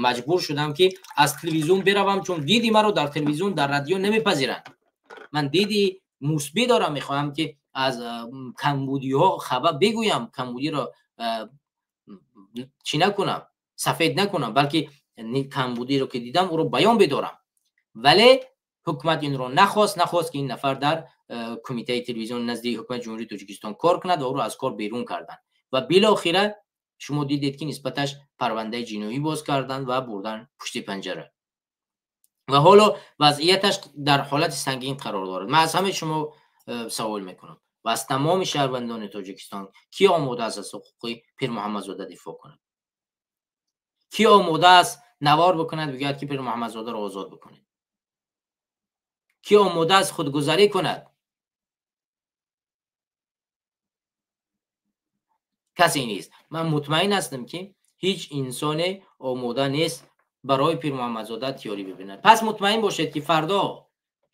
маҷбур шудам, ки аз телевизион биравам, чун диди маро дар телевизион, дар радио намепазиранд. Ман диди мусбӣ дорам, мехоҳам, ки аз камбудиҳо хабар бигӯям, камбудиро чӣ накунам. сафед накунам, балки камбудиро ки дидам, ӯро баён бидорам. Вале ҳукумат инро нахост ки ин нафар дар кумитаи телевизион назди ҳукумати Ҷумҳурии Тоҷикистон кор кунад ва ӯро аз кор берун карданд. Ва билохира шумо дидед, ки нисбаташ парвандаи ҷиноӣ боз карданд ва бурдан пушти панҷара. Ва ҳоло вазъияташ дар ҳолати сангин қарор дорад. Ман аз ҳамаи шумо савол мекунам ва аз тамоми шаҳрвандони Тоҷикистон: кӣ омода аст аз ҳуқуқи Пирмуҳаммадзода дифоъ кунад? Кӣ омода аст навор бикунад, бигӯяд, ки Пирмуҳаммадзодаро озод бикунед? Кӣ омода аст худгузарӣ кунад? Касе нест. Ман мутмаин ҳастам, ки ҳеҷ инсоне омода нест барои Пирмуҳаммадзода тиёрӣ бибинад. Пас мутмаин бошед, ки фардо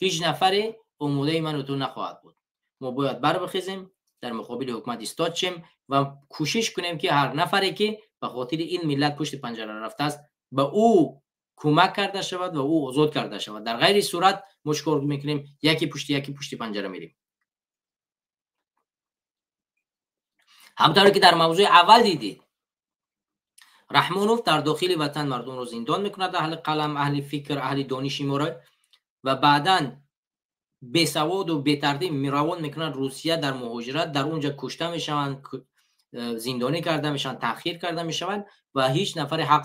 ҳеҷ нафаре омодаи ману ту нахоҳад буд. Мо бояд барбихезем, дар муқобили ҳукумат истод шем ва кӯшиш кунем, ки ҳар нафаре ки ба хотири ин миллат пушти панҷара рафтааст, ба ӯ кӯмак карда шавад ва ӯ озод карда шавад. Дар ғайри сурат мо чӣ кор мекунем? Яке пушти яке пушти панҷара мерем. Ҳамтавре ки дар мавзӯи аввал дидед, Раҳмонов дар дохили ватан мардумро зиндон мекунад, аҳли қалам, аҳли фикр, аҳли дониши моро, ва баъдан бесаводу бетартиб равон мекунад Русия дар муҳоҷират. Дар онҷа кушта мешаванд, зиндонӣ карда мешаванд, таъхир карда мешаванд ва ҳеҷ нафаре ҳақ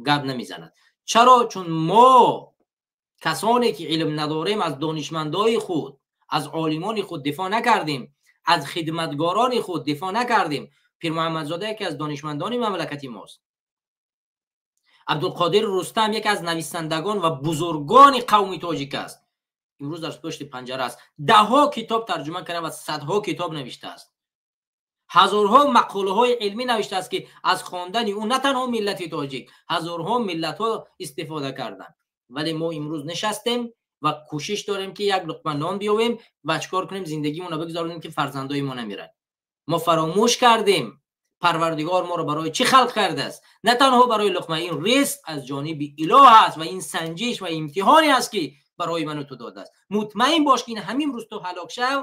гап намезанад. Чаро? Чун мо, касоне ки илм надорем, аз донишмандои худ, аз олимони худ дифоъ накардем, аз хидматгорони худ дифоъ накардем. Пирмуҳаммадзода яке аз донишмандони мамлакати мост. Абдулқодир Рустам яке аз нависандагон ва бузургони қавми тоҷик аст, имрӯз дар пушти панҷара аст. Даҳҳо китоб тарҷума карда ва садҳо китоб навиштааст, ҳазорҳо мақолаҳои илмӣ навиштааст, ки аз хондани ӯ на танҳо миллати тоҷик, ҳазорҳо миллатҳо истифода карданд. Вале мо имрӯз нишастем ва кӯшиш дорем, ки як луқма нон биёвем ва чикор кунем, зиндагимонро бигзаронем, ки фарзандои мо намиранд. Мо фаромӯш кардем, Парвардигор моро барои чӣ халқ кардааст. На танҳо барои луқма. Ин ризқ аз ҷониби илоҳ аст ва ин санҷиш ва имтиҳоне аст, ки барои ману ту додааст. Мутмаин бош, ки ин ҳамин рӯз ту ҳалок шав,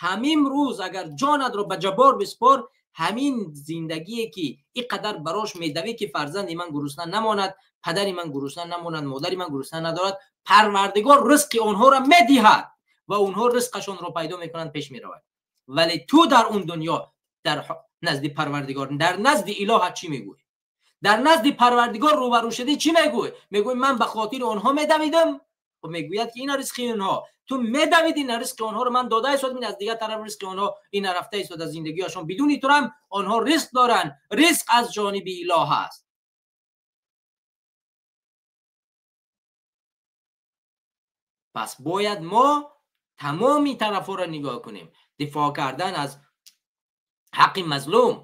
ҳамин рӯз агар ҷонатро ба Ҷаббор биспор, ҳамин зиндагие ки ин қадар барош медавӣ, ки фарзанди ман гурусна намонад, падари ман гурусна намонад, модари ман гурусна надорад, Парвардигор ризқи онҳоро медиҳад ва онҳо ризқашонро пайдо мекунанд, пеш меравад. Вале ту дар он дунё, дар назди Парвардигор, дар назди илоҳат чӣ мегӯӣ? Дар назди Парвардигор рӯбарӯ шудӣ, чӣ мегӯӣ? Мегӯӣ, ман ба хотири онҳо медавидам? Хуб, мегӯяд, ки ина ризқи онҳо, ту медавиди, ина ризқи онҳоро ман дода истодам, аз дигар тараф ризқи онҳо ина рафта истода аз зиндагиашон. Бидуни турам онҳо ризқ доранд. Ризқ аз ҷониби илоҳ аст. Пас бояд мо тамоми тарафҳоро нигоҳ кунем. Дифоъ кардан аз ҳаққи мазлум,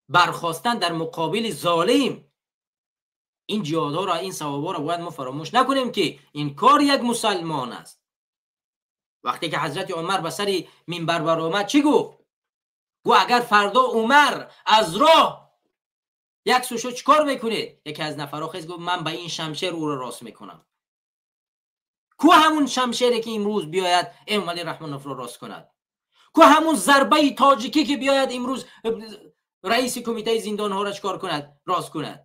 бархостан дар муқобили золим, ин ҷиҳодҳоро, ин савобҳоро бояд мо фаромӯш накунем, ки ин кор як мусалмон аст. Вақте ки ҳазрати Умар ба сари минбар баромад, чӣ гуфт? Гуфт: агар фардо Умар аз роҳ як сӯ шуд, чӣ кор мекунед? Яке аз нафарҳо хез гуфт: ман ба ин шамшер ӯро рост мекунам. Ку ҳамун шамшере, ки имрӯз биёяд Эмомалӣ Раҳмоновро рост кунад? Ку ҳамун зарбаи тоҷикӣ, ки биёяд имрӯз раиси кумитаи зиндонҳоро чӣ кор кунад, рост кунад?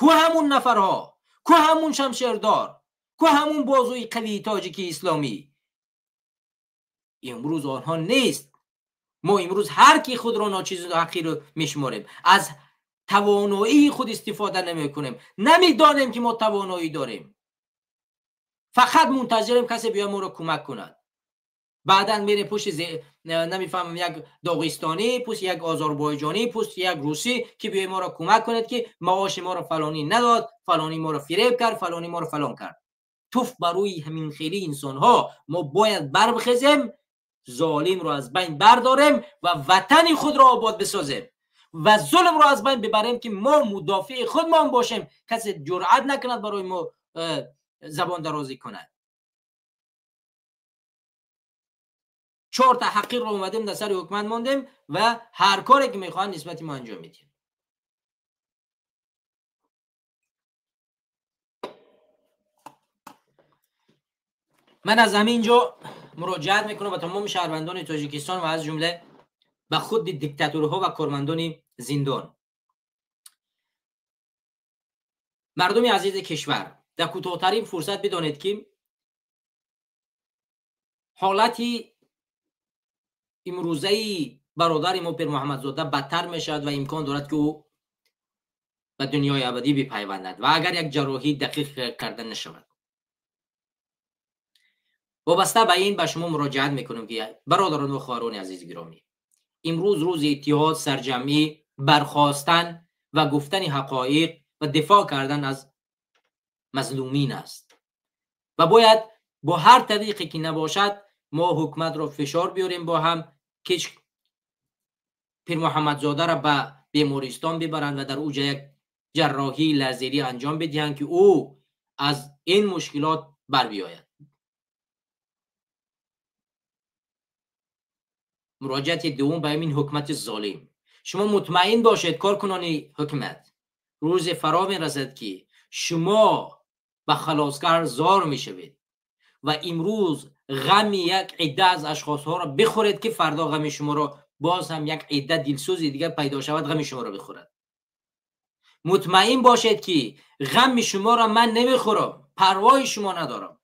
Ку ҳамун нафарҳо? Ку ҳамун шамшердор? Ку ҳамун бозуи қавии тоҷикии исломӣ? Имрӯз онҳо нест. Мо имрӯз ҳар ки худро ночизу ҳақирро мешуморем, аз тавоноии худ истифода намекунем, намедонем, ки мо тавоноӣ дорем. Фақат мунтазирем, касе биёяд моро кӯмак кунад. Баъдан мерем пушти, намефаҳмам, як доғистонӣ, пушти як озарбойҷонӣ, пушти як русӣ, ки биёед моро кӯмак кунед, ки маоши моро фалонӣ надод, фалонӣ моро фиреб кард, фалонӣ моро фалон кард. Туф ба рӯи ҳамин хели инсонҳо! Мо бояд барбихезем, золимро аз байн бардорем ва ватани худро обод бисозем ва зулмро аз байн бибарем, ки мо мудофии худмон бошем, касе ҷуръат накунад барои мо забон дарозӣ кунад. Чорта ҳақирро омадем, дар сари ҳукумат мондем ва ҳар коре ки мехоҳанд, нисбати мо анҷом медиҳем. Ман аз ҳамин ҷо муроҷиат мекунам ба тамоми шаҳрвандони Тоҷикистон ва аз ҷумла ба худи диктаторҳо ва кормандони зиндон. مردم عزیز کشور، در کوتاه‌ترین فرصت بدانید که حالتی امروزه برادر ما پیر محمدزاده بدتر میشود و امکان دارد که او به دنیای ابدی بپیوندد و اگر یک جراحی دقیق کرده نشود. وابسته به این به شما مراجعت میکنم که برادران و خواهران عزیز گرامی، امروز روز اتحاد، سرجمعی، برخاستن و گفتن حقایق و دفاع کردن از مظلومین است و باید با هر طریقی که نباشد ما حکومت را فشار بیاریم با هم که پیر محمدزاده را به بیمارستان ببرند و در اوج یک جراحی لازری انجام بدهند که او از این مشکلات بر بیاید. مراجعت دوم به این حکومت ظالم. شما مطمئن باشید کارکنان حکومت، روز فرا میرسد که شما به خلاصگر زار میشوید و امروز غم یک عده از اشخاص ها را بخورید که فردا غم شما را باز هم یک عده دلسوز دیگر پیدا شود غم شما را بخورد. مطمئن باشید که غم شما را من نمیخورم، پروای شما ندارم،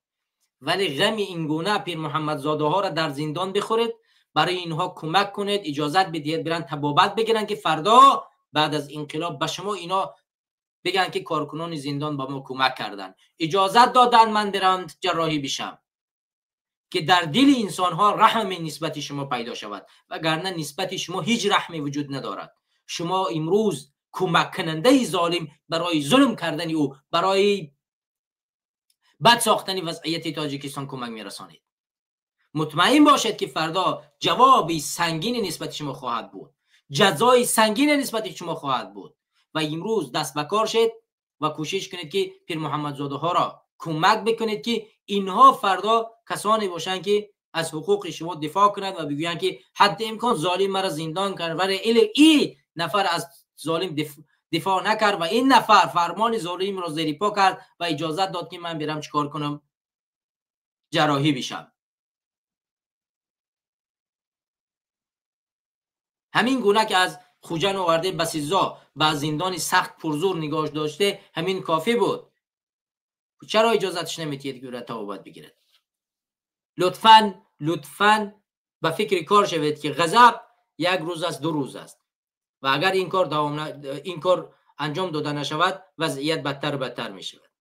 ولی غم اینگونه پیر محمدزاده ها را در زندان بخورید، برای اینها کمک کنید، اجازت بدهید برن طبابت بگیرن که فردا بعد از انقلاب به شما اینا بگن که کارکنان زندان با ما کمک کردن، اجازت دادن من برم جراحی بشم، که در دل انسان ها رحم نسبت شما پیدا شود، وگرنه نسبت شما هیچ رحمی وجود ندارد. شما امروز کمک کننده ظالم برای ظلم کردن او، برای بد ساختن وضعیت تاجیکستان کمک میرسانید. مطمئن باشید که فردا جوابی سنگین نسبت شما خواهد بود، جزای سنگین نسبت شما خواهد بود. و امروز دست به کار شید و کوشش کنید که پیر محمدزاده ها را کمک بکنید که اینها فردا کسانی باشند که از حقوق شما دفاع کنند و بگویند که حد امکان ظالم مرا زندان کرد ولی این نفر از ظالم دفاع نکرد و این نفر فرمان ظالم را زیر پا کرد و اجازت داد که من برم چیکار کنم، جراحی بشم. همین گونه که از خوجن آورده به سیزا به زندان سخت پرزور نگاه داشته، همین کافی بود. چرا اجازتش نمیتید که طبابت بگیرد؟ لطفاً به فکر کار شوید که غضب یک روز است، دو روز است و اگر این کار این کار انجام داده نشود وضعیت بدتر و بدتر می شود.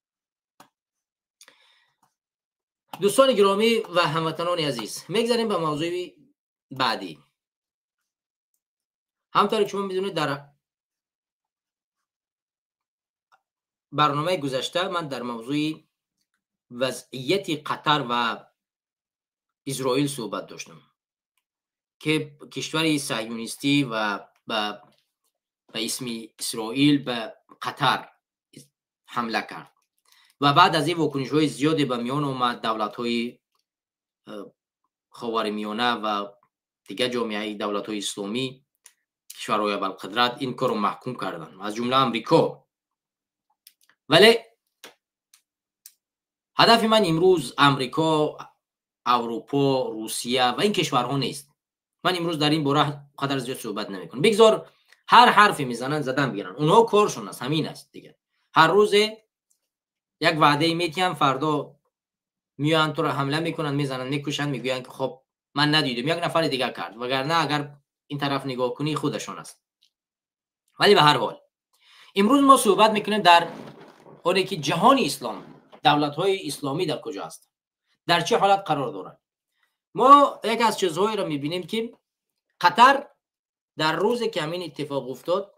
دوستان گرامی و هموطنان عزیز، میگذریم به موضوع بعدی. همطور که شما میدونید در برنامه گذشته من در موضوع وضعیت قطر و اسرائیل صحبت داشتم که کشور صهیونیستی و به اسم اسرائیل به قطر حمله کرد و بعد از این واکنش‌های زیادی به میان آمد. دولت‌های خاورمیانه و دیگر جامعه دولت‌های اسلامی، کشورهای ابرقدرت این کار رو محکوم کردن، از جمله امریکا. ولی هدف من امروز امریکا، اروپا، روسیه و این کشورها نیست. من امروز در این باره قدر زیاد صحبت نمیکنم. بگذار هر حرفی میزنن زدن بگیرن، اونها کارشون است، همین است دیگه. هر روز یک وعده میتیم، فردا میان تو رو حمله میکنن، میزنن، میکشن، میگوین که خب من ندیدم، یک نفر دیگه کرد، وگرنه اگر این طرف نگاه کنی خودشون است. ولی به هر حال امروز ما صحبت میکنیم در اونه که جهان اسلام، دولت‌های اسلامی در کجا هست، در چه حالت قرار دارند. ما یک از چیزهایی را میبینیم که قطر در روز که همین اتفاق افتاد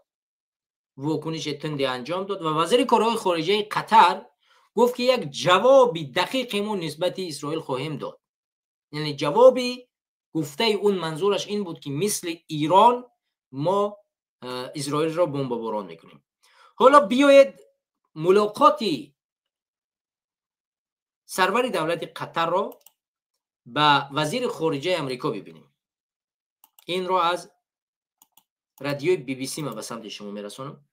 واکنش تندی انجام داد و وزیر کارهای خارجه قطر گفت که یک جوابی دقیق ما نسبت اسرائیل خواهیم داد. یعنی جوابی گفته اون منظورش این بود که مثل ایران ما اسرائیل را بمباران میکنیم. حالا بیاید ملاقاتی سرور دولت قطر را با وزیر خارجه امریکا ببینیم. این را از رادیوی BBC ما به سمت شما میرسونم.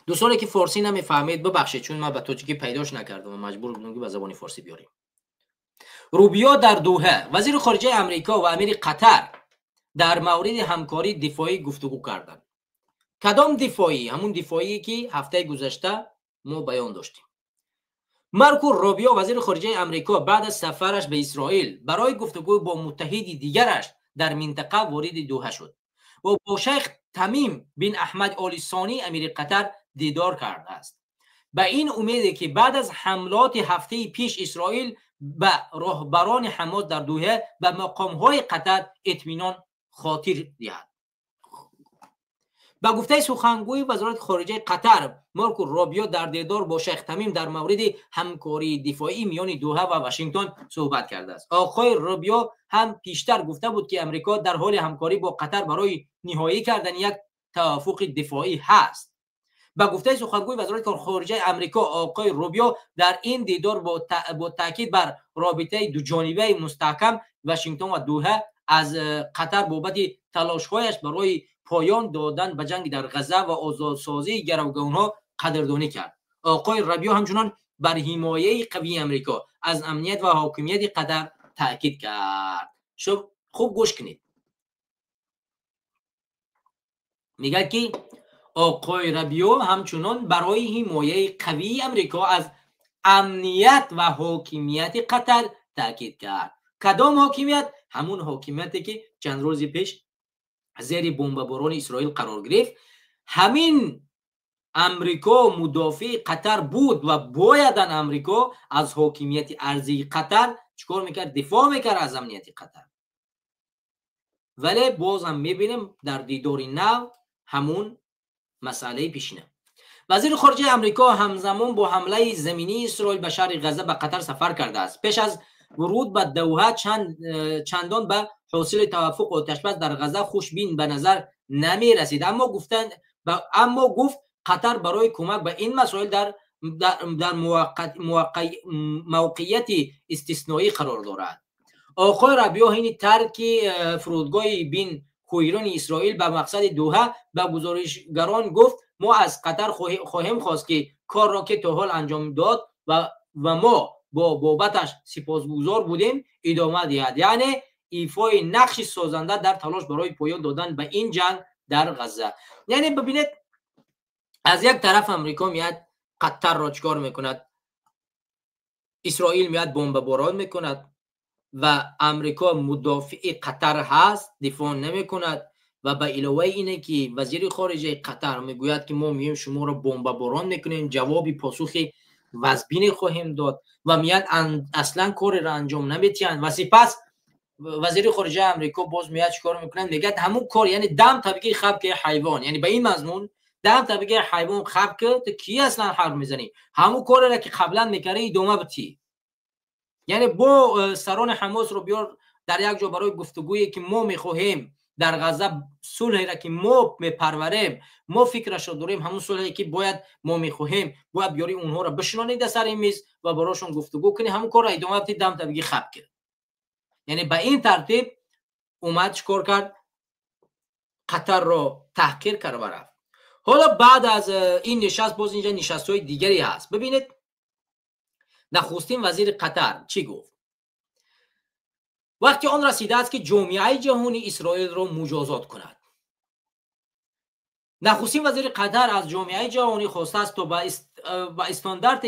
دوستانی که فارسی نمیفهمید ببخشید، چون من به تاجیکی پیداش نکردم و مجبور بودم که به زبان فارسی بیاریم. روبیو در دوحه، وزیر خارجه امریکا و امیر قطر در مورد همکاری دفاعی گفتگو کردند. کدام دفاعی؟ همون دفاعی که هفته گذشته ما بیان داشتیم. مارکو روبیو وزیر خارجه امریکا بعد از سفرش به اسرائیل برای گفتگو با متحد دیگرش در منطقه وارد دوحه شد و با شیخ تمیم بن احمد آل ثانی امیر قطر دیدار کرده است. به این امید که بعد از حملات هفته پیش اسرائیل به رهبران حماس در دوحه به مقام‌های قطر اطمینان خاطر دهد. به گفته سخنگوی وزارت خارجه قطر، مارکو روبیو در دیدار با شیخ تمیم در مورد همکاری دفاعی میان دوحه و واشنگتن صحبت کرده است. آقای روبیو هم پیشتر گفته بود که امریکا در حال همکاری با قطر برای نهایی کردن یک توافق دفاعی هست. به گفته سخنگوی وزارت خارجه امریکا، آقای روبیو در این دیدار با تاکید بر رابطه دوجانبه مستحکم واشنگتن و دوحه از قطر بابت تلاش‌هایش برای پایان دادن به جنگ در غزه و آزادسازی گروگان‌ها قدردانی کرد. آقای روبیو همچنان بر حمایه قوی امریکا از امنیت و حاکمیت قطر تاکید کرد. شب خوب گوش کنید. میگه که آقای روبیو همچنان برای حمایه قوی امریکا از امنیت و حاکمیت قطر تاکید کرد. کدام حاکمیت؟ همون حاکمیتی که چند روز پیش زیر بمباران اسرائیل قرار گرفت. همین امریکا مدافع قطر بود و باید امریکا از حاکمیت ارضی قطر چیکار میکرد؟ دفاع میکرد از امنیت قطر. ولی باز هم میبینیم در دیدار نو همون مسئله پیشینه. وزیر خارجه امریکا همزمان با حمله زمینی اسرائیل به شهر غزه به قطر سفر کرده است. پیش از ورود به دوحه چندان به حاصل توافق آتش‌بس در غزه خوشبین به نظر نمی رسید، اما گفت قطر برای کمک به این مسائل در موقعیت استثنایی قرار دارد. آقای روبیو حین ترک فرودگاه بن گوریون اسرائیل به مقصد دوحه به گزارشگران گفت ما از قطر خواهیم خواست که کار را که تا حال انجام داد و ما با بابتش سپاسگزار بودیم ادامه دهد، یعنی ایفای نقش سازنده در تلاش برای پایان دادن به این جنگ در غزه. یعنی ببینید از یک طرف امریکا میاد قطر را چکار میکند، اسرائیل میاد بمباران میکند و امریکا مدافع قطر هست، دفاع نمیکند و به علاوه اینه که وزیر خارجه قطر میگوید که ما میایم شما را بمباران میکنیم، جوابی پاسخ وزبین خواهیم داد و میاد اصلا کار را انجام نمیتین و سپس وزیر خارجه امریکا باز میاد چیکار میکنه؟ میگه همون کار، یعنی دم طبقه خب که حیوان، یعنی به این مضمون دم طبقه حیوان خب که تو کی اصلا حرف میزنی، همون کار را که قبلا میکردی ادامه بدی. یعنی با سران حماس رو بیار در یک جا برای گفتگویی که ما میخواهیم در غزه صلحی را که ما میپروریم، ما فکرش رو داریم، همون صلحی که باید ما میخواهیم، باید بیاری اونها را بشنانی در سر میز و براشون گفتگو کنی، همون کار را ادامه بدی، دم طبقه خب کرد. یعنی به این ترتیب اومد چیکار کرد؟ قطر را تحقیر کرد و رفت. حالا بعد از این نشست باز اینجا نشست های دیگری هست. ببینید نخستین وزیر قطر چی گفت؟ وقتی آن رسیده است که جامعه جهانی اسرائیل را مجازات کند. نخستین وزیر قطر از جامعه جهانی خواسته است تا به استاندارد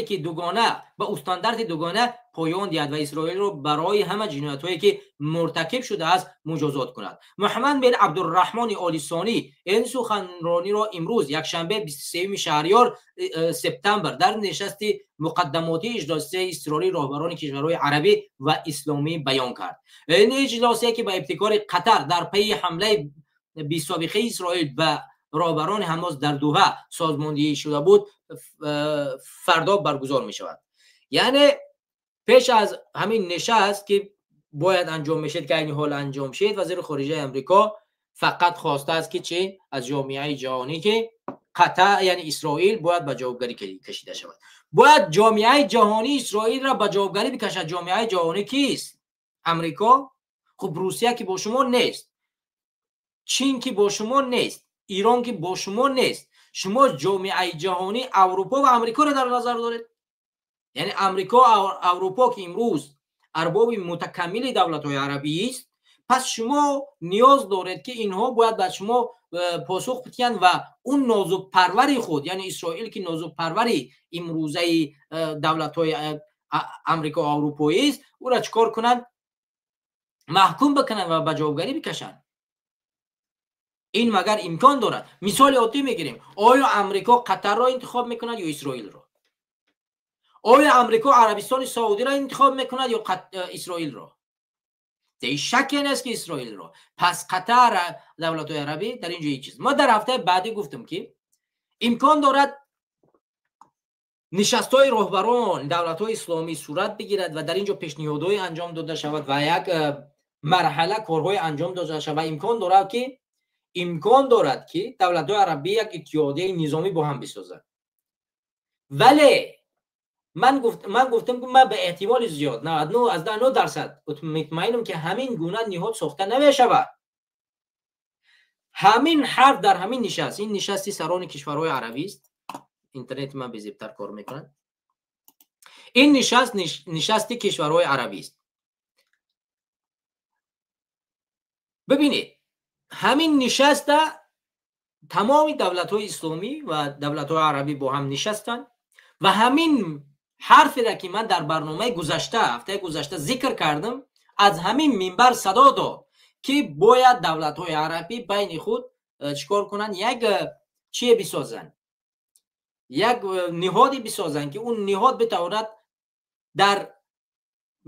دوگانه پایان دهد و اسرائیل را برای همه جنایت‌هایی که مرتکب شده است مجازات کند. محمد بن عبدالرحمن آل ثانی این سخنرانی را امروز یکشنبه 23 شهریار سپتامبر در نشست مقدماتی اجلاسیه اضطراری رهبران کشورهای عربی و اسلامی بیان کرد. این اجلاسیه که به ابتکار قطر در پی حمله بی‌سابقه اسرائیل به رهبران حماس در دوحه سازماندهی شده بود فردا برگزار می شود. یعنی پیش از همین نشست که باید انجام میشد که این حال انجام شد، وزیر خارجه امریکا فقط خواسته است که چه از جامعه جهانی که قطر یعنی اسرائیل باید به جوابگری کشیده شود. باید جامعه جهانی اسرائیل را به جوابگری بکشد. جامعه جهانی کیست؟ امریکا؟ خب روسیه که با شما نیست، چین که با شما نیست، ایران که با شما نیست، شما جامعه جهانی اروپا و امریکا را در نظر دارید. یعنی امریکا و اروپا که امروز ارباب متکامل دولت‌های عربی است، پس شما نیاز دارید که اینها باید به شما посух бидиҳанд ва он нозукпарвари худ, яъне Исроил ки нозукпарвари имрӯзаи давлатҳои Амрико ва Аврупоӣ аст, ӯро чикор кунанд? Маҳкум бикунанд ва ба ҷавобгарӣ бикашанд. Ин магар имкон дорад? Мисоли оддӣ мегирем. Оё Амрико Қатарро интихоб мекунад ё Исроилро? Оё Амрико Арабистони Саудиро интихоб мекунад ё Исроилро? Шакке нест ки Исроилро. Пас Қатар, давлатҳои арабӣ дар ин ҷо ҳеҷ чиз. Мо дар ҳафтаи баъдӣ гуфтем ки имкон дорад нишастҳои роҳбарон давлатҳои исломӣ сурат бигирад ва дар ин ҷо пешниҳодҳое анҷом дода шавад ва як марҳала корҳое анҷом дода шавад ва имкон дорад ки давлатҳои арабӣ як иттиҳодияи низомӣ бо ҳам бисозанд. Вале ман гуфтам ки ман ба эҳтимоли зиёд 99.9% мутмаинам ки ҳамин гуна ниҳод сохта намешавад. Ҳамин ҳарф дар ҳамин нишаст, ин нишасти сарони кишварҳои арабӣ аст. Интернети ман безебтар кор мекунад. Ин нишаст нишасти кишварҳои арабӣ аст. Бибинед, ҳамин нишаста тамоми давлатҳои исломӣ ва давлатҳои арабӣ бо ҳам нишастанд ва ҳамин ҳарферо ки ман дар барномаи гузашта, ҳафтаи гузашта зикр кардам, аз ҳамин минбар садо дод ки бояд давлатҳои арабӣ байни худ чикор кунанд? Як чие бисозанд, як ниҳоде бисозанд ки он ниҳод битавонад дар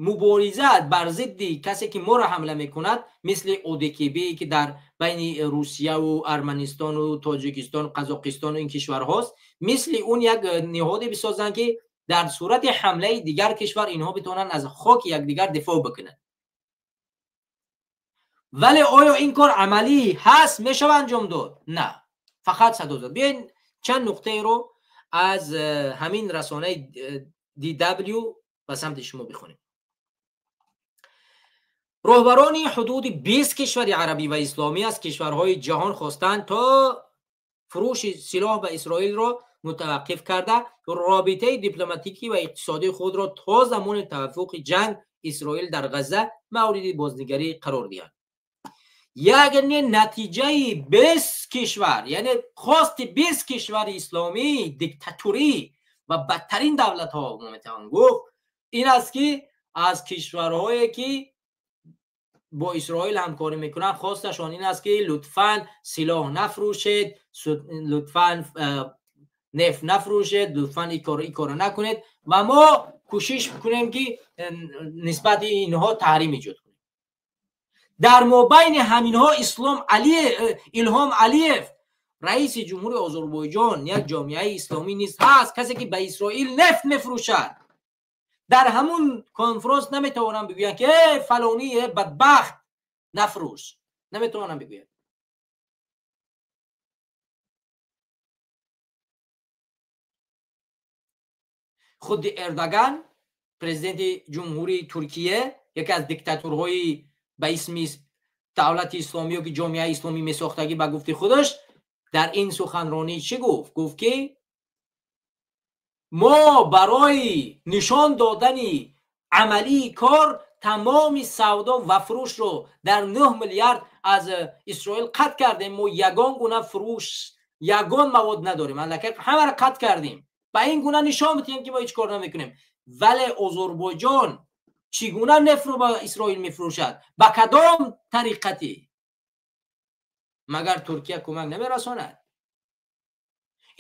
мубориза бар зидди касе ки моро ҳамла мекунад, мисли ОДКБ ки дар байни Русияву Арманистону Тоҷикистон, Қазоқистону ин кишварҳост, мисли он як ниҳоде бисозанд ки дар сурати ҳамлаи дигар кишвар инҳо битавонанд аз хоки якдигар дифоъ бикунанд. Вале оё ин кор амалӣ ҳаст, мешавад анҷом дод? На, фақат садо зад. Биёед чанд нуқтаеро аз ҳамин расонаи DW ба самти шумо бихонем. Роҳбарони ҳудуди 20 кишвари арабӣ ва исломӣ аз кишварҳои ҷаҳон хостанд то фурӯши силоҳ ба Исроилро мутаваққиф карда, робитаи дипломатикӣ ва иқтисодии худро то замони таваффуқи ҷанг Исроил дар Ғазза мавриди бознигарӣ қарор диҳанд. Яъне натиҷаи 20 кишвар, яъне хости 20 кишвари исломӣ, диктатурӣ ва бадтарин давлатҳо метавон гуфт, ин аст ки аз кишварҳое ки бо Исроил ҳамкорӣ мекунанд, хосташон ин аст ки лутфан силоҳ нафрӯшед, лутфан нефт нафрӯшед, лутфан ин корро накунед ва мо кӯшиш кунем ки нисбати инҳо таҳрим эҷод кунем. Дар мобайни ҳаминҳо Илҳом Алиев, раиси ҷумҳури Озарбойҷон, як ҷомеаи исломӣ низ ҳаст, касе ки ба Исроил нефт мефурӯшад. Дар ҳамун конфронс наметавонам бигӯянд ки фалонӣ бадбахт нафрӯш, наметавонам бигӯянд. Худи Эрдоган, президенти ҷумҳурии Туркия, яке аз диктатурҳои ба исми давлати исломӣ ё ки ҷомеаи исломӣ месохтагӣ, ба гуфти худаш дар ин суханронӣ чӣ гуфт? Гуфт ки мо барои нишон додани амалии кор тамоми савдо ва фурӯшро дар 9 миллиард аз Исроил қатъ кардем. Мо ягон гуна фурӯш, ягон мавод надорем, аллакай ҳамаро қатъ кардем. Ба ин гуна нишон медиҳем ки мо ҳеҷ кор намекунем. Вале Озарбойҷон чӣ гуна нефтро ба Исроил мефурӯшад? Ба кадом тариқатӣ? Магар Туркия кӯмак намерасонад?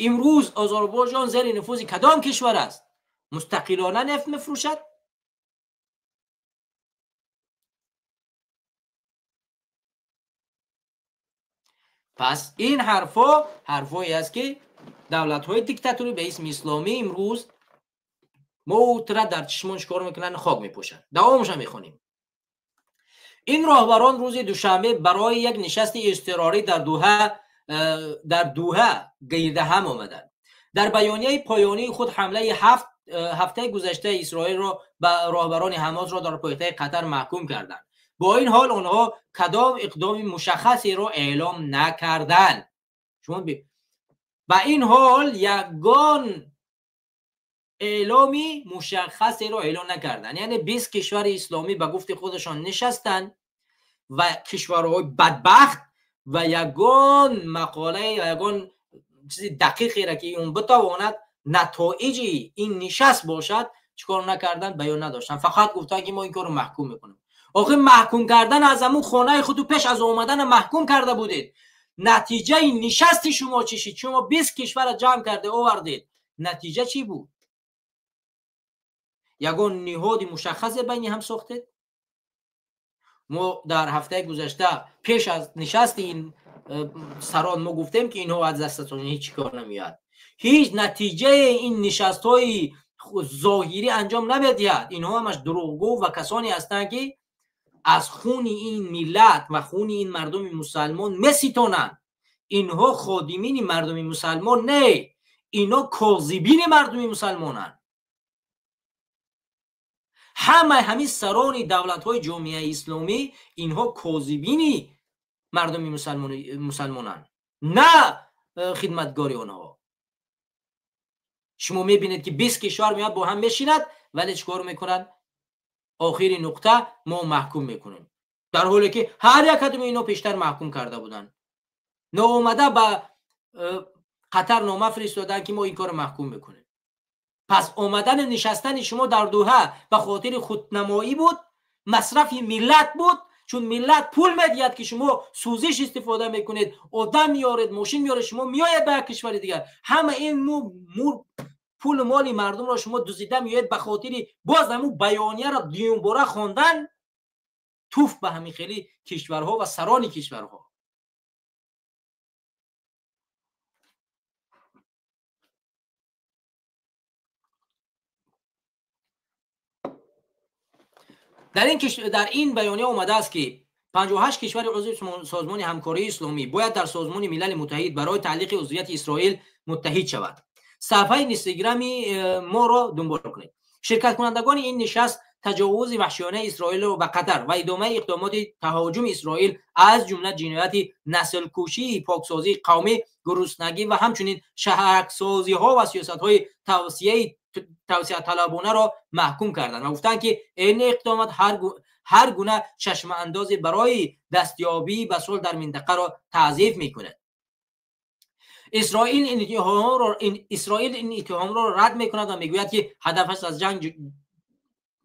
Имрӯз Озарбойҷон зери нуфузи кадом кишвар аст? Мустақилона нефт мефурӯшад? Пас ин ҳарфҳо ҳарфҳое аст ки давлатҳои диктатурӣ ба исми исломӣ имрӯз мо дар чишмон чикор мекунанд? Хок мепӯшанд. Давомашро мехонем. Ин роҳбарон рӯзи душанбе барои як нишасти изтирорӣ дар Дуҳа гирда ҳам омаданд. Дар баёнияи поёнии худ ҳамлаи ҳафтаи гузаштаи Исроилро ба роҳбарони Ҳамосро дар пойтахти Қатар маҳкум карданд. Бо ин ҳол онҳо кадом иқдоми мушаххасеро эълом накарданд. Шумо ба ин ҳол ягон эъломи мушаххасеро эълон накарданд. Яъне 20 кишвари исломӣ ба гуфти худашон нишастанд ва кишварҳои бадбахт و یگان مقاله و یگان چیز دقیقی را که اون بتواند نتایج این نشست باشد چیکار نکردن، بیان نداشتن. فقط گفتن که ما این کارو محکوم میکنیم. آخه محکوم کردن از همون خانه خودو پیش از آمدن محکوم کرده بودید. نتیجه این نشست شما چی شد؟ شما 20 کشور جمع کرده آوردید، نتیجه چی بود؟ یگان نهاد مشخص بین هم ساختید؟ ما در هفته گذشته پیش از نشست این سران ما گفتیم که اینها از دستتون هیچ کار نمیاد، هیچ نتیجه این نشست های ظاهری انجام نمیدهد. اینها همش دروغگو و کسانی هستند که از خون این ملت و خون این مردم مسلمان میستانند. اینها خادمین مردم مسلمان نه، اینا کاذبین مردم مسلمانند. همه همین سران دولت های جامعه اسلامی اینها کاذبین مردم مسلمانند، نه خدمتگاری آنها. شما میبینید که 20 کشور میاد با هم میشیند، ولی چیکار میکنند؟ آخرین نقطه ما محکوم میکنیم، در حالی که هر یک کدوم اینا پیشتر محکوم کرده بودن. ناومده به قطر نامه فرستادن که ما این کار محکوم میکنیم. پس آمدن نشستن شما در دوحه به خاطر خودنمایی بود، مصرف ملت بود، چون ملت پول میدید که شما سوزش استفاده میکنید، آدم میارید، ماشین میارید، شما میاید به یک کشور دیگر. همه این مور پول مالی مردم را شما دزدیده میاید به خاطر باز همون بیانیه را دوباره خواندن. توف به همین خیلی کشورها و سران کشورها. در این بیانیه آمده است که 58 کشور عضو سازمان همکاری اسلامی باید در سازمان ملل متحد برای تعلیق عضویت اسرائیل متحد شود. صفحه اینستاگرامی ما را دنبال کنید. شرکت کنندگان این نشست تجاوز وحشیانه اسرائیل به قطر و ادامه اقدامات تهاجم اسرائیل از جمله جنایت نسل کشی، پاکسازی قومی، گرسنگی و همچنین شهرکسازی ها و سیاست های توسعه طلبانه را محکوم کردند و گفتند که این اقدامات هر گونه چشم انداز برای دستیابی به صلح در منطقه را تضعیف میکند. اسرائیل این اتهام را رد میکند و میگوید که هدفش از جنگ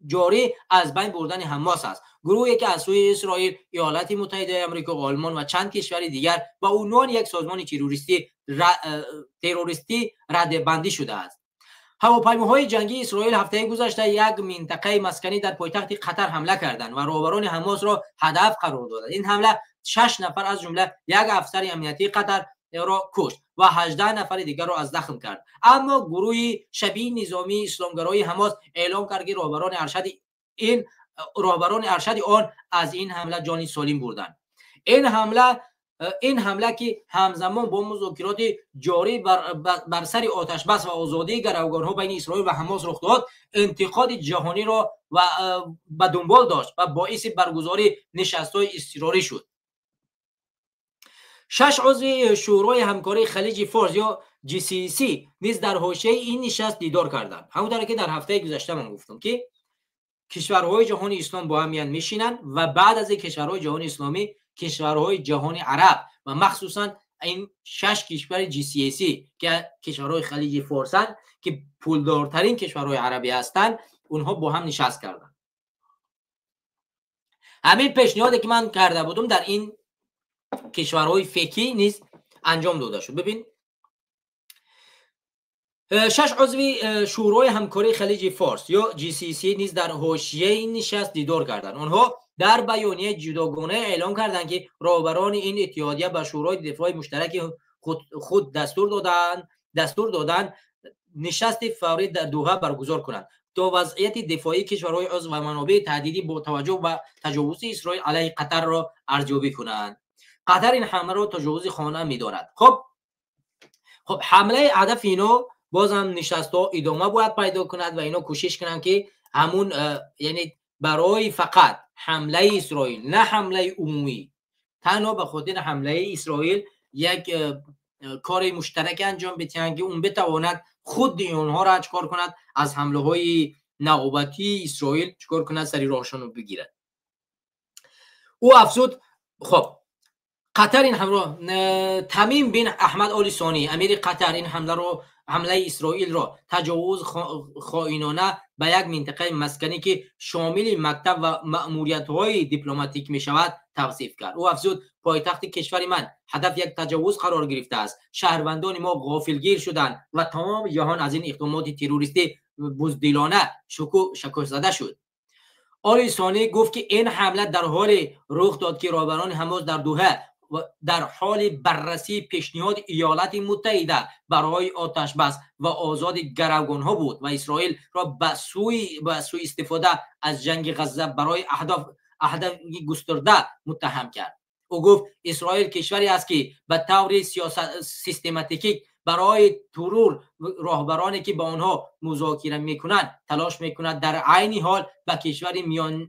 جاری از بین بردن حماس است، گروهی که از سوی اسرائیل، ایالات متحده آمریکا، آلمان و چند کشور دیگر به عنوان یک سازمان تروریستی ردبندی شده است. هواپیماهای جنگی اسرائیل هفته گذشته یک منطقه مسکنی در پایتخت قطر حمله کردند و راهبران حماس را هدف قرار دادند. این حمله 6 نفر از جمله یک افسر امنیتی قطر را کشت و 18 نفر دیگر را از زخم کرد. اما گروه شبیه نظامی اسلامگرای حماس اعلام کرد که راهبران ارشد آن از این حمله جان سالم بردند. این حمله که همزمان با مذاکرات جاری بر سر آتش بس و آزادی گروگان‌ها بین اسرائیل و حماس رخ داد، انتقاد جهانی را و به دنبال داشت و باعث برگزاری نشست‌های اضطراری شد. 6 عضو شورای همکاری خلیج فارس یا GCC نیز در حاشیه این نشست دیدار کردند. همونطور که در هفته گذشته من گفتم که کشورهای جهان اسلام با هم میان میشینن و بعد از کشورهای جهان اسلامی، کشورهای جهان عرب و مخصوصا این 6 کشور GCC که کشورهای خلیج فارسن که پولدارترین کشورهای عربی هستند، اونها با هم نشست کردند. همین پیشنهادی که من کرده بودم در این کشورهای فکی نیز انجام داده شد. ببین 6 عضو شورای همکاری خلیج فارس یا GCC نیز در حاشیه این نشست دیدار کردند. آنها در بیانیه جداگانه اعلام کردند که راهبران این اتحادیه به شورای دفاع مشترک خود دستور دادند نشست فوری در دوحه برگزار کنند تا وضعیت دفاعی کشورهای عضو و منابع تهدیدی با توجه به تجاوز اسرائیل علیه قطر را ارزیابی کنند. قطر این حمله را تجاوز خانه می‌داند. خب حمله هدف اینا بازم نشست‌ها ادامه باید پیدا کند و اینا کوشش کنند که همون یعنی برای فقط حمله اسرائیل، نه حمله عمومی، تنها به خاطر حمله اسرائیل یک کار مشترک انجام بدهند که اون بتواند خود اونها را چکار کند، از حمله های نوبتی اسرائیل چکار کند، سری راهشان رو بگیرد. او افزود خب قطر این حمله تمیم بن احمد آل ثانی، امیر قطر، این حمله رو، حمله اسرائیل را تجاوز خائنانه به یک منطقه مسکنی که شامل مکتب و مأموریت‌های دیپلماتیک می‌شود توصیف کرد. او افزود پایتخت کشور من هدف یک تجاوز قرار گرفته است. شهروندان ما غافلگیر شدند و تمام جهان از این اقدامات تروریستی بزدلانه شکوه زده شد. آل ثانی گفت که این حمله در حال رخ داد که رهبران حماس در دوحه و در حال بررسی پیشنهاد ایالات متحده برای آتش بس و آزاد گروگان‌ها بود و اسرائیل را به سوء استفاده از جنگ غزه برای اهداف گسترده متهم کرد. او گفت اسرائیل کشوری است که به طور سیستماتیک برای ترور راهبرانی که با آنها مذاکره میکنند تلاش میکند، در عین حال به کشور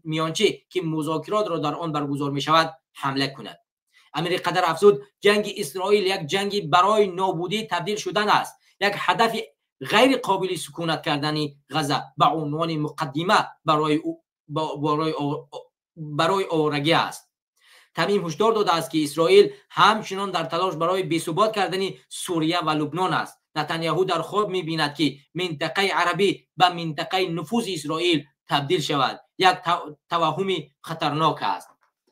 میانچی که مذاکرات را در آن برگزار میشود حمله کند. امیر قطر افزود جنگ اسرائیل یک جنگ برای نابودی تبدیل شدن است، یک هدف غیر قابل سکونت کردن غزه به عنوان مقدمه برای آورگی است. تمیم هشدار داده است که اسرائیل همچنان در تلاش برای بی‌ثبات کردن سوریه و لبنان است. نتانیاهو در خواب می‌بیند که منطقه عربی به منطقه نفوذ اسرائیل تبدیل شود، یک توهم خطرناک است.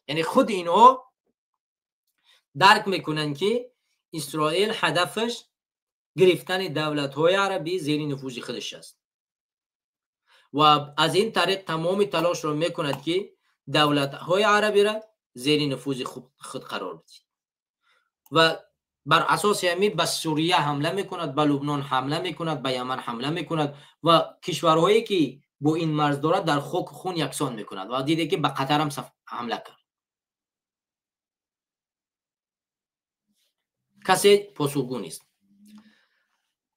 یعنی خود اینها درک میکنن که اسرائیل هدفش گرفتن دولت‌های عربی زیر نفوذ خودش است و از این طریق تمام تلاش را میکند که دولت‌های عربی را زیر نفوذ خود قرار بده و بر اساس همین به سوریه حمله میکند، به لبنان حمله میکند، به یمن حمله میکند و کشورهایی که با این مرز دارد در خاک خون یکسان میکند و دیده که به قطر هم حمله کرد. کسی پاسخگو نیست.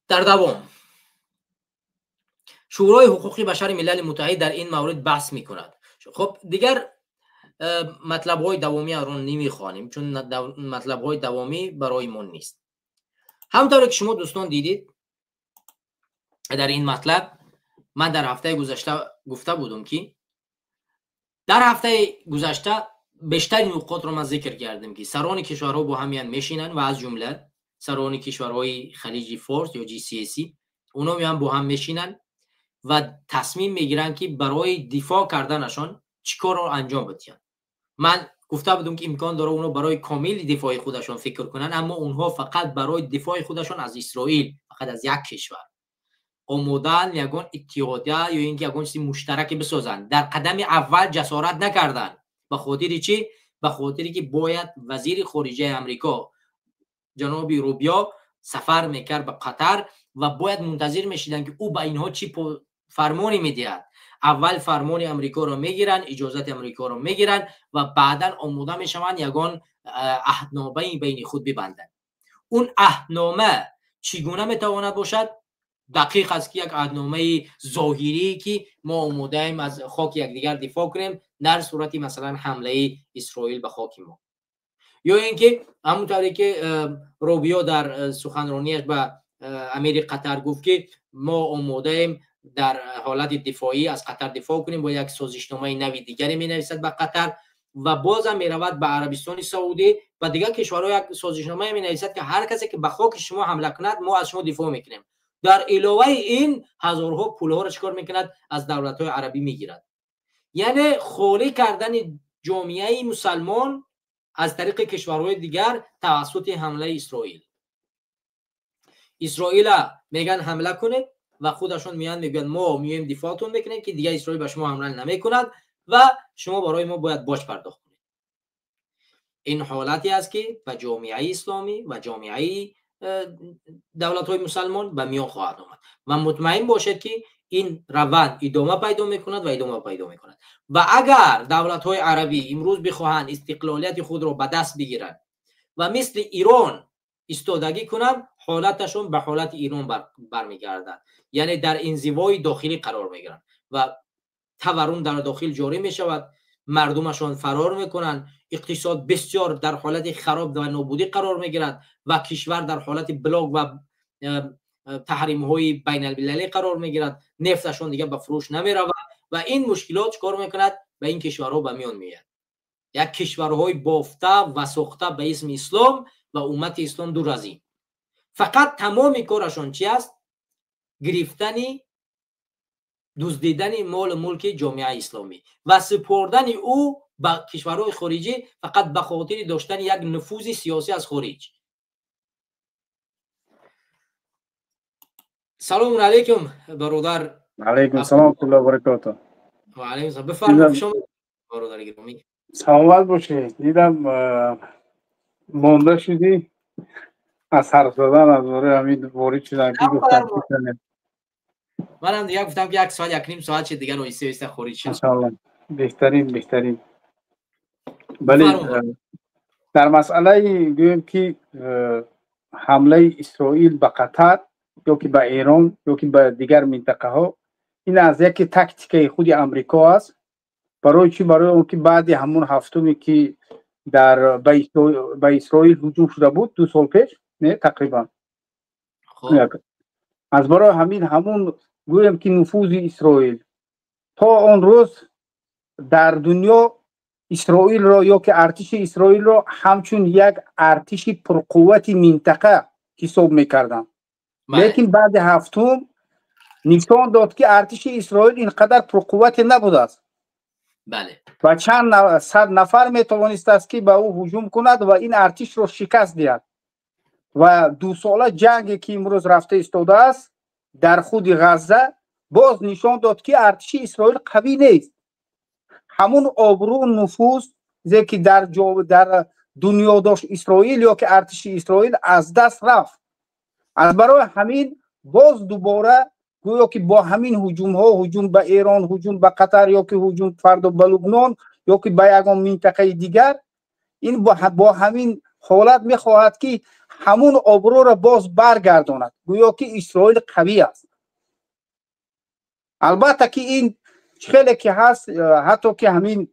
در دوام شورای حقوق بشر ملل متحد در این مورد بحث میکند. خب دیگر مطلب های دوامی را نمیخوانیم چون مطلب های دوامی برای ما نیست. همونطور که شما دوستان دیدید در این مطلب، من در هفته گذشته گفته بودم که در هفته گذشته بیشتر نقاط رو من ذکر کردم که سران کشورها با هم میشینن و از جمله سران کشورهای خلیج فارس یا GCC، اونا میان با هم میشینن و تصمیم میگیرن که برای دفاع کردنشان چیکار رو انجام بدن. من گفته بودم که امکان داره اونا برای کامل دفاع خودشان فکر کنن، اما اونها فقط برای دفاع خودشان از اسرائیل، فقط از یک کشور آمادن یگان اتحادیه یا اینکه یگان چیز مشترک بسازن. در قدم اول جسارت نکردن. به خاطر چی؟ به خاطری که باید وزیر خارجه امریکا جناب روبیا سفر میکرد به قطر و باید منتظر میشیدن که او به اینها چی فرمانی میدهد. اول فرمان امریکا رو میگیرن، اجازت امریکا رو میگیرن و بعدا آماده میشوند یگان عهدنامه بین خود ببندن. اون عهدنامه چگونه میتواند باشد؟ دقیق است که یک عهدنامه ظاهری که ما آماده ایم از خاک یکدیگر دفاع کنیم در صورت مثلا حمله اسرائیل به خاک ما، یا اینکه همونطوری که روبیو در سخنرانیش به امیر قطر گفت که ما آماده ایم در حالت دفاعی از قطر دفاع کنیم، با یک سازشنامه نوی دیگری می نویسد به قطر و بازم می رود به عربستان سعودی و دیگر کشورها یک سازشنامه می نویسد که هر کسی که به خاک شما حمله کند ما از شما دفاع میکنیم. در علاوه این هزارها پولها را چیکار میکند؟ از دولت‌های عربی میگیرد. یعنی خالی کردن جامعه مسلمان از طریق کشورهای دیگر توسط حمله اسرائیل. اسرائیل میگن حمله کنید و خودشون میان میگن ما میایم دفاعتون میکنیم که دیگه اسرائیل به شما حمله نمیکند و شما برای ما باید باج پرداخت کنید. این حالتی است که به جامعه اسلامی و جامعه دولت‌های مسلمان به میان خواهد آمد و مطمئن باشید که این روند ادامه پیدا میکند و ادامه پیدا میکند. و اگر دولت‌های عربی امروز بخواهند استقلالیت خود را به دست بگیرند و مثل ایران ایستادگی کنند، حالتشون به حالت ایران برمیگردد، یعنی در انزوای داخلی قرار میگیرند و تورم در داخل جاری میشود، مردمشان فرار میکنند، اقتصاد بسیار در حالت خراب و نابودی قرار میگیرد و کشور در حالت بلاک و تحریم های بین المللی قرار میگیرد، نفتشان دیگه به فروش نمیرود و این مشکلات چکار میکند؟ به این کشورها به میان میاد. یک کشورهای بافته و ساخته به اسم اسلام و امت اسلام دور از این. فقط تمام کارشان چی است؟ گرفتن، دزدیدن مال و ملک جامعه اسلامی و سپردن او به کشورهای خارجی فقط به خاطر داشتن یک نفوذ سیاسی از خارج. سلام علیکم برادر. علیکم سلام و الله و برکاته. و علیکم سلام. بفرمایید شما برادر گرامی. سلامت باشید. دیدم مانده شدی از حرف زدن، از برای همین وارد شدن که گفتم منم دیگه گفتم که یک ساعت یک نیم ساعت چه دیگه رویسته ایسته خارج شد. ان شاء الله بهترین بهترین. بله، در مسئله گویم که حمله اسرائیل به قطر یا که به ایران یا که به دیگر منطقه ها، این از یک تاکتیک خود امریکا است. برای چی؟ برای اون که بعد همون هفتمی که در به اسرائیل هجوم شده بود 2 سال پیش، نه تقریبا، از برای همین همون گویم که نفوذ اسرائیل تا آن روز در دنیا، اسرائیل را یا که ارتش اسرائیل را همچون یک ارتش پرقوت منطقه حساب میکردن. لیکن بعد هفتم نشان داد که ارتش اسرائیل اینقدر پرقوت نبوده است. بله. و چند صد نفر میتوانست است که به او هجوم کند و این ارتش را شکست دهد. و 2 ساله جنگی که امروز رفته ایستاده است در خود غزه باز نشان داد که ارتش اسرائیل قوی نیست. همون آبرو نفوذ که در دنیا داشت اسرائیل یا که ارتش اسرائیل از دست رفت. از برای همین باز دوباره گویا که با همین هجوم ها، هجوم به ایران، هجوم به قطر یا که هجوم فردا به لبنان یا که به یگان منطقه دیگر، این با همین حالت میخواهد که همون آبرو را باز برگرداند، گویا که اسرائیل قوی است. البته که این خیلی که هست، حتی که همین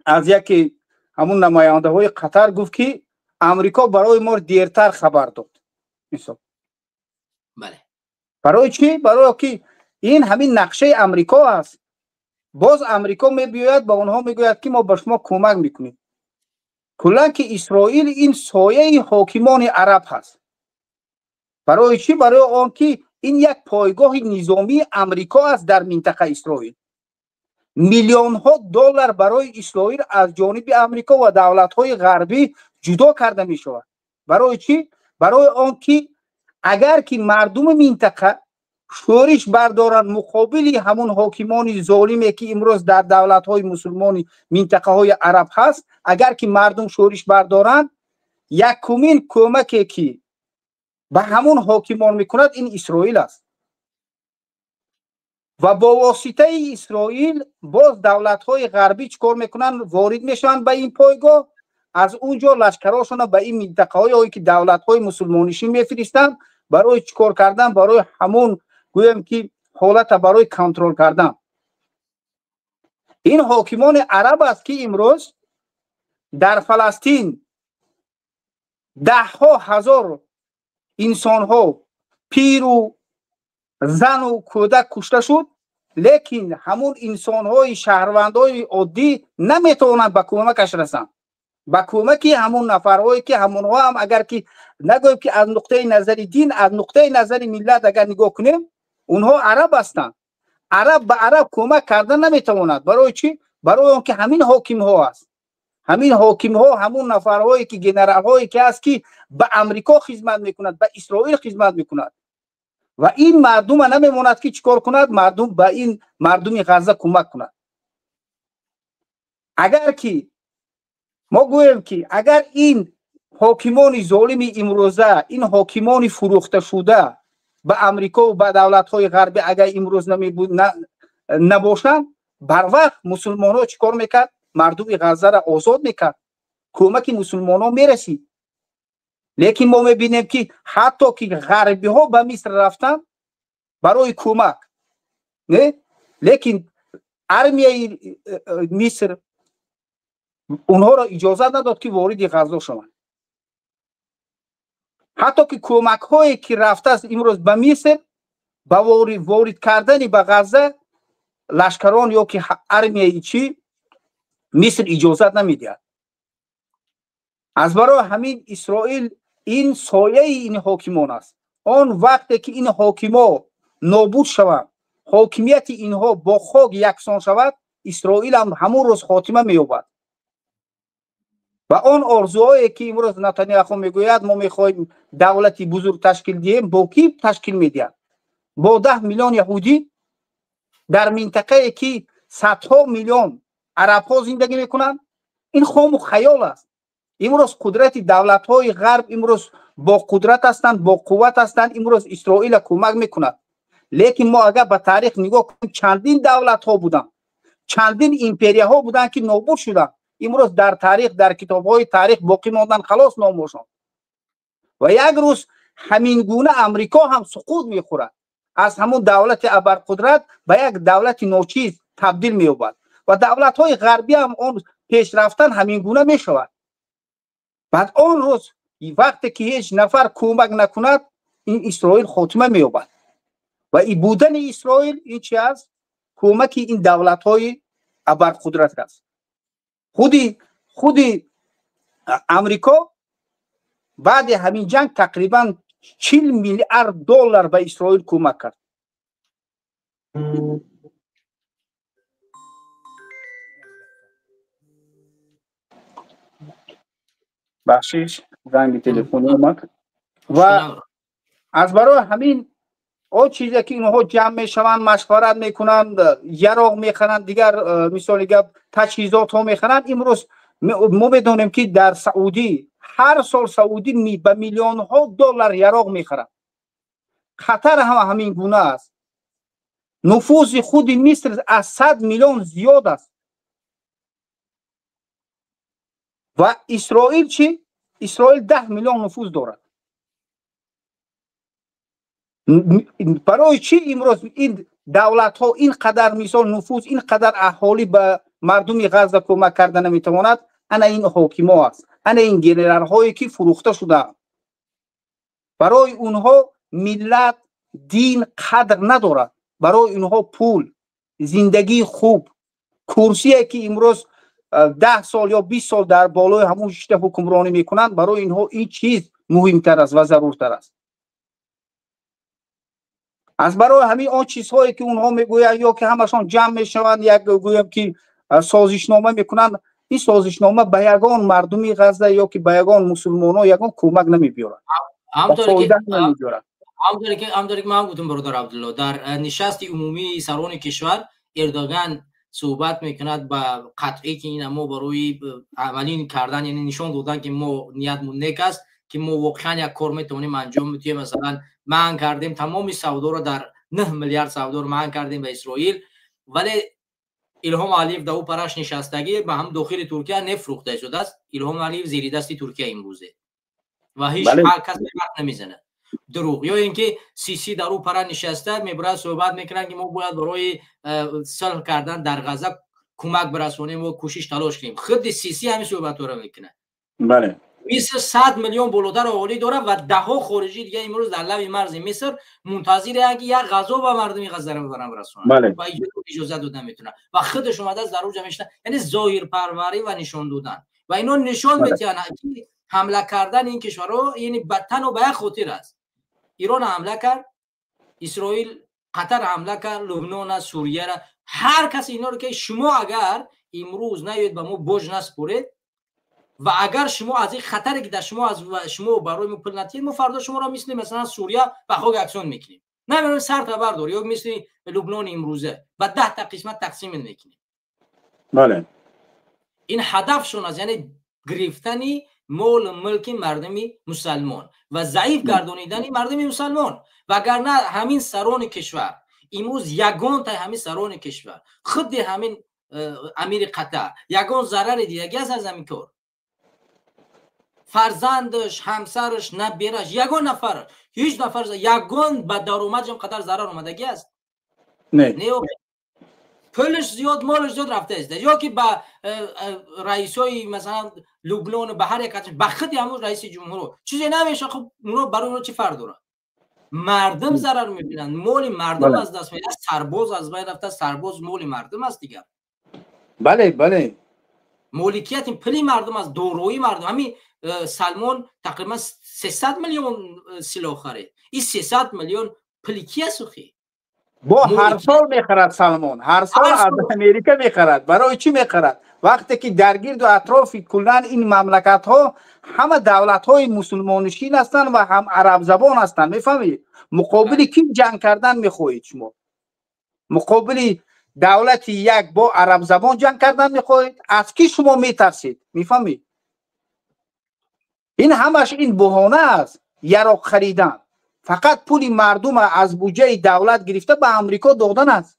از یکی همون نماینده های قطر گفت که امریکا برای ما دیرتر خبر داد. مثلا بله. برای چی؟ برای که این همین نقشه امریکا است. باز امریکا میبیاید با اونها میگوید که ما به شما کمک میکنیم. کلا که اسرائیل این سایه حاکمان عرب هست. برای چی؟ برای آن که این یک پایگاه نظامی امریکا است در منطقه اسرائیل. میلیون ها دلار برای اسرائیل از جانب امریکا و دولت های غربی جدا کرده می شود. برای چی؟ برای آن که اگر که مردم منطقه شورش بردارند مقابل همون حاکمان ظالمی که امروز در دولت های مسلمان منطقه های عرب هست، اگر که مردم شورش بردارند، یکمین کمکی که به همون حاکمان میکند این اسرائیل است. و با واسطه اسرائیل باز دولت های غربی چکار میکنن؟ وارد میشن به این پایگاه، از اونجا لشکراشون به این منطقه هایی که دولت های مسلمانشین میفرستن برای چکار کردن؟ برای همون گویم که حالت برای کنترل کردن. این حاکمان عرب است که امروز در فلسطین ده ها هزار انسان ها، پیر و زن و کودک کشته شد، لیکن همون انسان های شهروندهای عادی نمیتوانند به کمکش رسند. به کمک همون نفرهایی که همونها هم اگر که نگویم که از نقطه نظر دین، از نقطه نظر ملت اگر نگاه کنیم، اونها عرب هستند. عرب به عرب کمک کردن نمیتواند. برای چی؟ برای اون که همین حاکم ها است. همین حاکم ها، همون نفرهایی که گنرال هایی که است که به امریکا خدمت میکند، به اسرائیل خدمت میکند. و این مردم نمیموند که چیکار کند؟ مردم به این مردم غزه کمک کند. اگر که ما گوییم که اگر این حاکمان ظالم امروزه، این حاکمان فروخته شده به امریکا و به دولت‌های غربی اگر امروز نباشند، بر وقت مسلمان‌ها چیکار میکرد؟ مردم غزه را آزاد میکرد، کمک مسلمان‌ها میرسید. لیکن ما میبینیم که حتی که غربی ها به مصر رفتن برای کمک، نه، لیکن ارمیای مصر اونها را اجازه نداد که وارد غزه شوند. حتی که کمک هایی که رفته است امروز به مصر، به وارد کردن به غزه لشکران یا که ارمیای چی مصر اجازه نمیدهد. Аз барои ҳамин Исроил ин сояи ин ҳокимон аст. Он вақте ки ин ҳокимо нобуд шаванд, ҳокимияти инҳо бо хок яксон шавад, Исроил ҳам ҳамон рӯз хотима меёбад. Ва он орзуҳое ки имрӯз Нетаняҳу мегӯяд, мо мехоҳем давлати бузург ташкил диҳем, бо кӣ ташкил медиҳад? Бо 10 миллион яҳудӣ дар минтақае ки садҳо миллион арабҳо зиндагӣ мекунанд? Ин хому хаёл аст. Имрӯз қудрати давлатҳои ғарб имрӯз бо қудрат ҳастанд, бо қувват ҳастанд, имрӯз Исроила кӯмак мекунад. Лекин мо агар ба таърих нигоҳ кунем, чандин давлатҳо буданд, чандин империяҳо буданд ки нобуд шуданд. Имрӯз дар таърих, дар китобҳои таърих боқӣ монданд, халос номошон. Ва як рӯз ҳамин гуна Амрико ҳам суқут мехӯрад, аз ҳамон давлати абарқудрат ба як давлати ночиз табдил меёбад ва давлатҳои ғарбӣ ҳам он пешрафтан ҳамин гуна мешавад. Баъд он рӯз вақте ки ҳеҷ нафар кӯмак накунад, ин Исроил хотима меёбад. Ва будани Исроил ин чи аст? Кӯмаки ин давлатҳои абарқудрат аст. Худи Амрико баъди ҳамин ҷанг тақрибан 40 миллиард доллар ба Исроил кӯмак кард. Бахшиш, занги телефонӣ омад. Ва аз барои ҳамин он чизе ки инҳо ҷамъ мешаванд, машварат мекунанд, яроқ мехаранд, дигар мисоли гап таҷҳизотҳо мехаранд. Имрӯз мо медонем ки дар Саудӣ ҳар сол Саудӣ ба миллионҳо доллар яроқ мехарад. Қатар ҳам ҳамин гуна аст. Нуфузи худи Миср аз 100 миллион зиёд аст. Ва Исроил чӣ? Исроил 10 миллион нуфуз дорад. Барои чӣ имрӯз ин давлатҳо ин қадар мисол нуфуз, ин қадар аҳолӣ ба мардуми Ғазза кӯмак карда наметавонад? Ана ин ҳокимо аст, ана ин генералҳое ки фурӯхта шудаанд. Барои онҳо миллат, дин қадр надорад. Барои онҳо пул, зиндагии хуб, курсие ки имрӯз 10 сол ё 20 сол дар болои ҳамон шишта ҳукмронӣ мекунанд, барои инҳо ин чиз муҳимтар аст ва заруртар аст. Аз барои ҳамин он чизҳое ки онҳо мегӯянд ё ки ҳамашон ҷамъ мешаванд, як гӯям ки созишнома мекунанд, ин созишнома ба ягон мардуми Ғазза ё ки ба ягон мусулмонҳо ягон кӯмак намебиёрад. Ҳамторе ки ман гуфтам, бародар Абдулло, дар нишасти умумии сарони кишвар Эрдоган суҳбат мекунад ба қатъӣ ки ина мо барои амалӣ кардан, яъне нишон додан ки мо ниятмон нек аст, ки мо воқеан як кор метавонем анҷом бидиҳем. Масалан, манъ кардем тамоми савдоро, дар 9 миллиард савдоро манъ кардем ба Исроил, вале Илҳом Алиев дар ӯ параш нишастагӣ ба ҳам дохили Туркия нефрӯхта шудааст. Илҳом Алиев зери дасти Туркия имрӯзе ва ҳеҷ ҳар кас ҳарф намезанад. Дурӯғ. Ё ин ки Сиси дар ӯ пара нишаста мебарад суҳбат мекунад ки мо бояд барои сулҳ кардан дар Ғазза кӯмак бирасонем ва кӯшиш талош кунем. Худи Сиси ҳамин суҳбатҳоро мекунад. Бале. Миср 100 миллион болотар аҳолӣ дорад ва даҳҳо хориҷӣ дига имрӯз дар лаби марзи Миср мунтазиранд ки як ғазо ба мардуми Ғазза бибаранд бирасонанд ва иҷоза дода наметавонанд. Ва худаш омадааст дар онҷо мешинад. Яъне зоҳирпарварӣ ва нишон додан. Ва ино нишон медиҳанд ки ҳамла кардан ин кишварҳо яъне ба танҳо ба як хотир аст. Ирон ҳамла кард, Исроил, Қатар ҳамла кард, Лубнон, Сурияро, ҳар кас инҳоро ки шумо агар имрӯз наёед ба мо боҷ наспоред ва агар шумо аз ин хатаре ки дар шумо аз шумо барои мо пул натиҳед, мо фардо шуморо мисли масалан Сурия ба хок яксон мекунем. Намедонем сар та бардор ё мисли Лубнони имрӯза ба 10 та қисмат тақсим мекунем. Бале. Ин ҳадафшон аст, яъне гирифтани мол мулки мардуми мусалмон ва заиф гардонидани мардуми мусалмон. Вагарна ҳамин сарони кишвар имрӯз ягонтаи ҳамин сарони кишвар, худи ҳамин амири Қатар ягон зарари дидагӣ аст аз ҳамин кор? Фарзандаш, ҳамсараш, набераш, ягон нафар, ҳеҷ нафар ягон ба даромадам қадар зарар омадагӣ аст? Не. Пулаш зиёд, молаш зиёд рафта аст. Ё ки ба раисои масалан Лубнон ба ҳар як ба худи ҳамон раиси ҷумҳур чизе намешавад. Хуб, онҳо барои онҳо чӣ фарқ дорад? Мардум зарар мебинанд, моли мардум аз даст меравад, сарбоз аз байн рафта, сарбоз моли мардум аст дигар. Бале, бале. Моликияти пули мардум аст, дорои мардум. Ҳамин Салмон тақрибан 300 миллион силоҳ харид. Ин 300 миллион пули ки аст охи? Бо ҳар сол мехарад Салмон, ҳар сол аз Америка мехарад. Барои чӣ мехарад? Вақте ки дар гирду атрофи куллан ин мамлакатҳо ҳама давлатҳои мусулмоннишин ҳастанд ва ҳам арабзабон ҳастанд, мефаҳмед? Муқобили кӣ ҷанг кардан мехоҳед шумо? Муқобили давлати як бо арабзабон ҷанг кардан мехоҳед? Аз кӣ шумо метарсед? Мефаҳмед? Ин ҳамаш ин баҳона аст, яроқ харидан. Фақат пули мардум аз буҷаи давлат гирифта ба Амрико додан аст,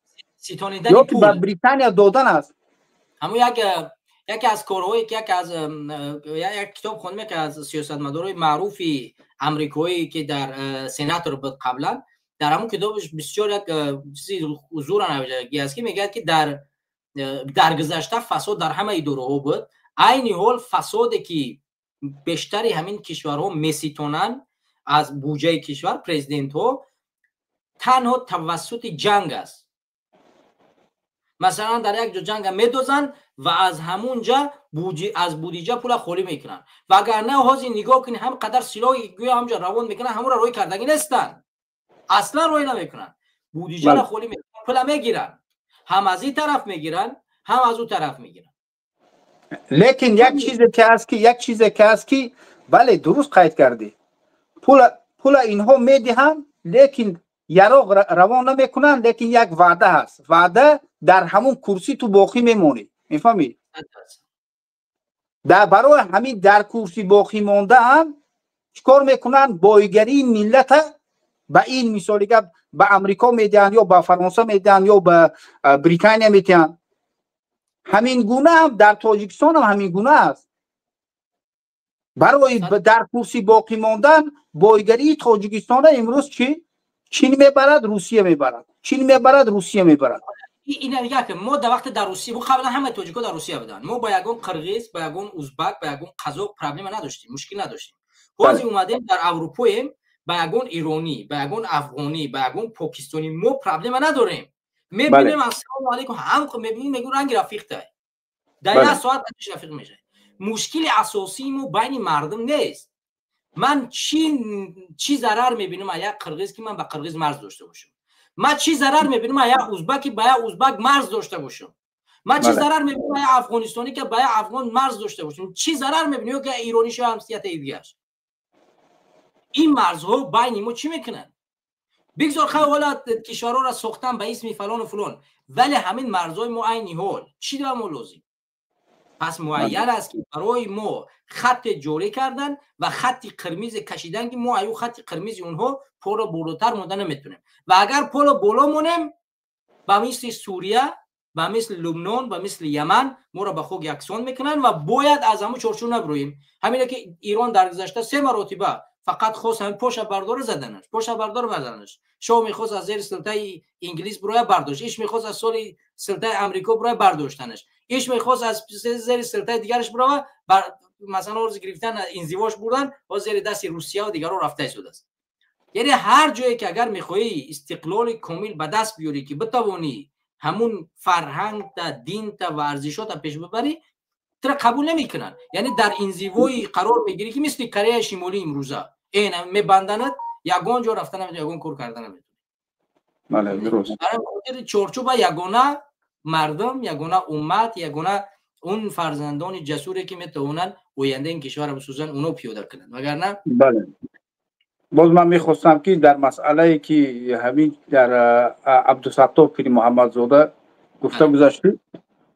ё ки ба Британия додан аст. Ҳамун яке аз корҳое ки яке аз як китоб хондем, яке аз сиёсатмадорои маъруфи амрикоӣ, ки дар сенатор буд қаблан, дар ҳамун китобаш бисёр як чизи зура навиштагӣ аст, ки мегӯяд, ки дар гузашта фасод дар ҳама идораҳо буд. Айни ҳол фасоде ки бештари ҳамин кишварҳо меситонанд аз буҷаи кишвар, президентҳо, танҳо тавассути ҷанг аст. Масалан, дар як ҷо ҷанга медозанд ва аз ҳамун ҷа аз будиҷа пула холӣ мекунанд. Вагарна ҳозир нигоҳ кунед, ҳам қадар силоҳи гӯё ҳамҷо равон мекунанд, ҳамонро рӯй кардагӣ нестанд, аслан рӯй намекунанд. Будиҷаро холӣ мекунанд, пула мегиранд, ҳам аз ин тараф мегиранд, ҳам аз ӯ тараф мегиранд. Лекин як чизе ки ҳаст ки, як чизе ки ҳаст ки, бале, дуруст қайд кардӣ, пула инҳо медиҳанд, лекин яроқ равон намекунанд. Лекин як ваъда ҳаст, ваъда дар ҳамун курсӣ ту боқӣ мемонӣ, мефаҳмӣ? Барои ҳамин дар курсӣ боқӣ мондаам чикор мекунанд? Бойгарии миллата ба ин мисоли гап ба Амрико медиҳанд, ё ба Фаронса медиҳанд, ё ба Британия медиҳанд. Ҳамин гуна ҳам дар Тоҷикистон ҳам ҳамин гуна аст. Барои дар курсӣ боқӣ мондан бойгарии Тоҷикистона имрӯз чӣ? Чин мебарад, Русия мебарад, Чин мебарад, Русия мебарад. Ина як мо дар вақте дар Русия, қаблан ҳама тоҷико дар Русия буданд, мо ба ягон қирғиз, ба ягон узбак, ба ягон қазоқ проблема надоштем, мушкил надоштем. Ҳозир омадем дар Аврупоем, ба ягон иронӣ, ба ягон афғонӣ, ба ягон покистонӣ мо проблема надорем. Мебинем, ассалому алайкум, ҳам мебинем, мегӯ ранги рафиқтай, дар як соат рафиқ мешавад. Мушкили асосии мо байни мардум нест. Ман чӣ зарар мебинам аз як қирғиз, ки ман ба қирғиз марз дошта бошам? Ман чӣ зарар мебинам аз як узбак, ки ба як узбак марз дошта бошам? Ман чӣ зарар мебинам аз як афғонистонӣ, ки ба як афғон марз дошта бошам? Чӣ зарар мебинам, ё ки иронӣ шава, ҳамсияти дигараш? Ин марзҳо байни мо чӣ мекунанд? Бигзор хай ҳола кишварҳоро сохтан ба исми фалону фулон, вале ҳамин марзҳои мо айни ҳол чӣ ба мо лозим? Пас муайян аст, ки барои мо хатте ҷорӣ кардан ва хатти қирмизе кашидан, ки мо аю хатти қирмизи онҳо поло болотар монда наметонем. Ва агар поло боло монем, ба мисли Сурия, ба мисли Лубнон, ба мисли Яман моро ба хок яксон мекунанд ва бояд аз ҳамун чорчӯб набурӯем. Ҳамине ки Ирон дар гузашта се маротиба фақат хост ҳамин поша бардора заданаш, поша бардора заданаш. Шоҳ мехост аз зери силтаи Инглис буроя, бардошт. Иш мехост аз соли силтаи Амрико буроя, бардоштанаш. Иш мехост аз зери силтаи дигараш бурава, масалан, орзи гирифтан инзивош бурдан ва зери дасти Русия ва дигарро рафта истодааст. Яъне ҳар ҷое ки агар мехоҳӣ истиқлоли комил ба даст биёрӣ, ки битавонӣ ҳамун фарҳангта, динта ва арзишота пеш бибарӣ, тура қабул намекунанд. Яъне дар инзивои қарор мегирӣ, ки мисли Кореяи Шимолӣ имрӯза эн мебанданад, ягон ҷо рафта наметавонӣ, ягон кор карда наметавонӣ. Бале, дуруст. Барои хотири чорчӯба ягона мардум, ягона уммат, ягона он фарзандони ҷасуре, ки метавонанд ояндаи ин кишварро бисозанд, оно пиёда кунанд, вагарна Бале, боз ман мехостам, ки дар масъалае, ки ҳамин дар Абдусаттор Пири Муҳаммадзода гуфта гузаштӣ,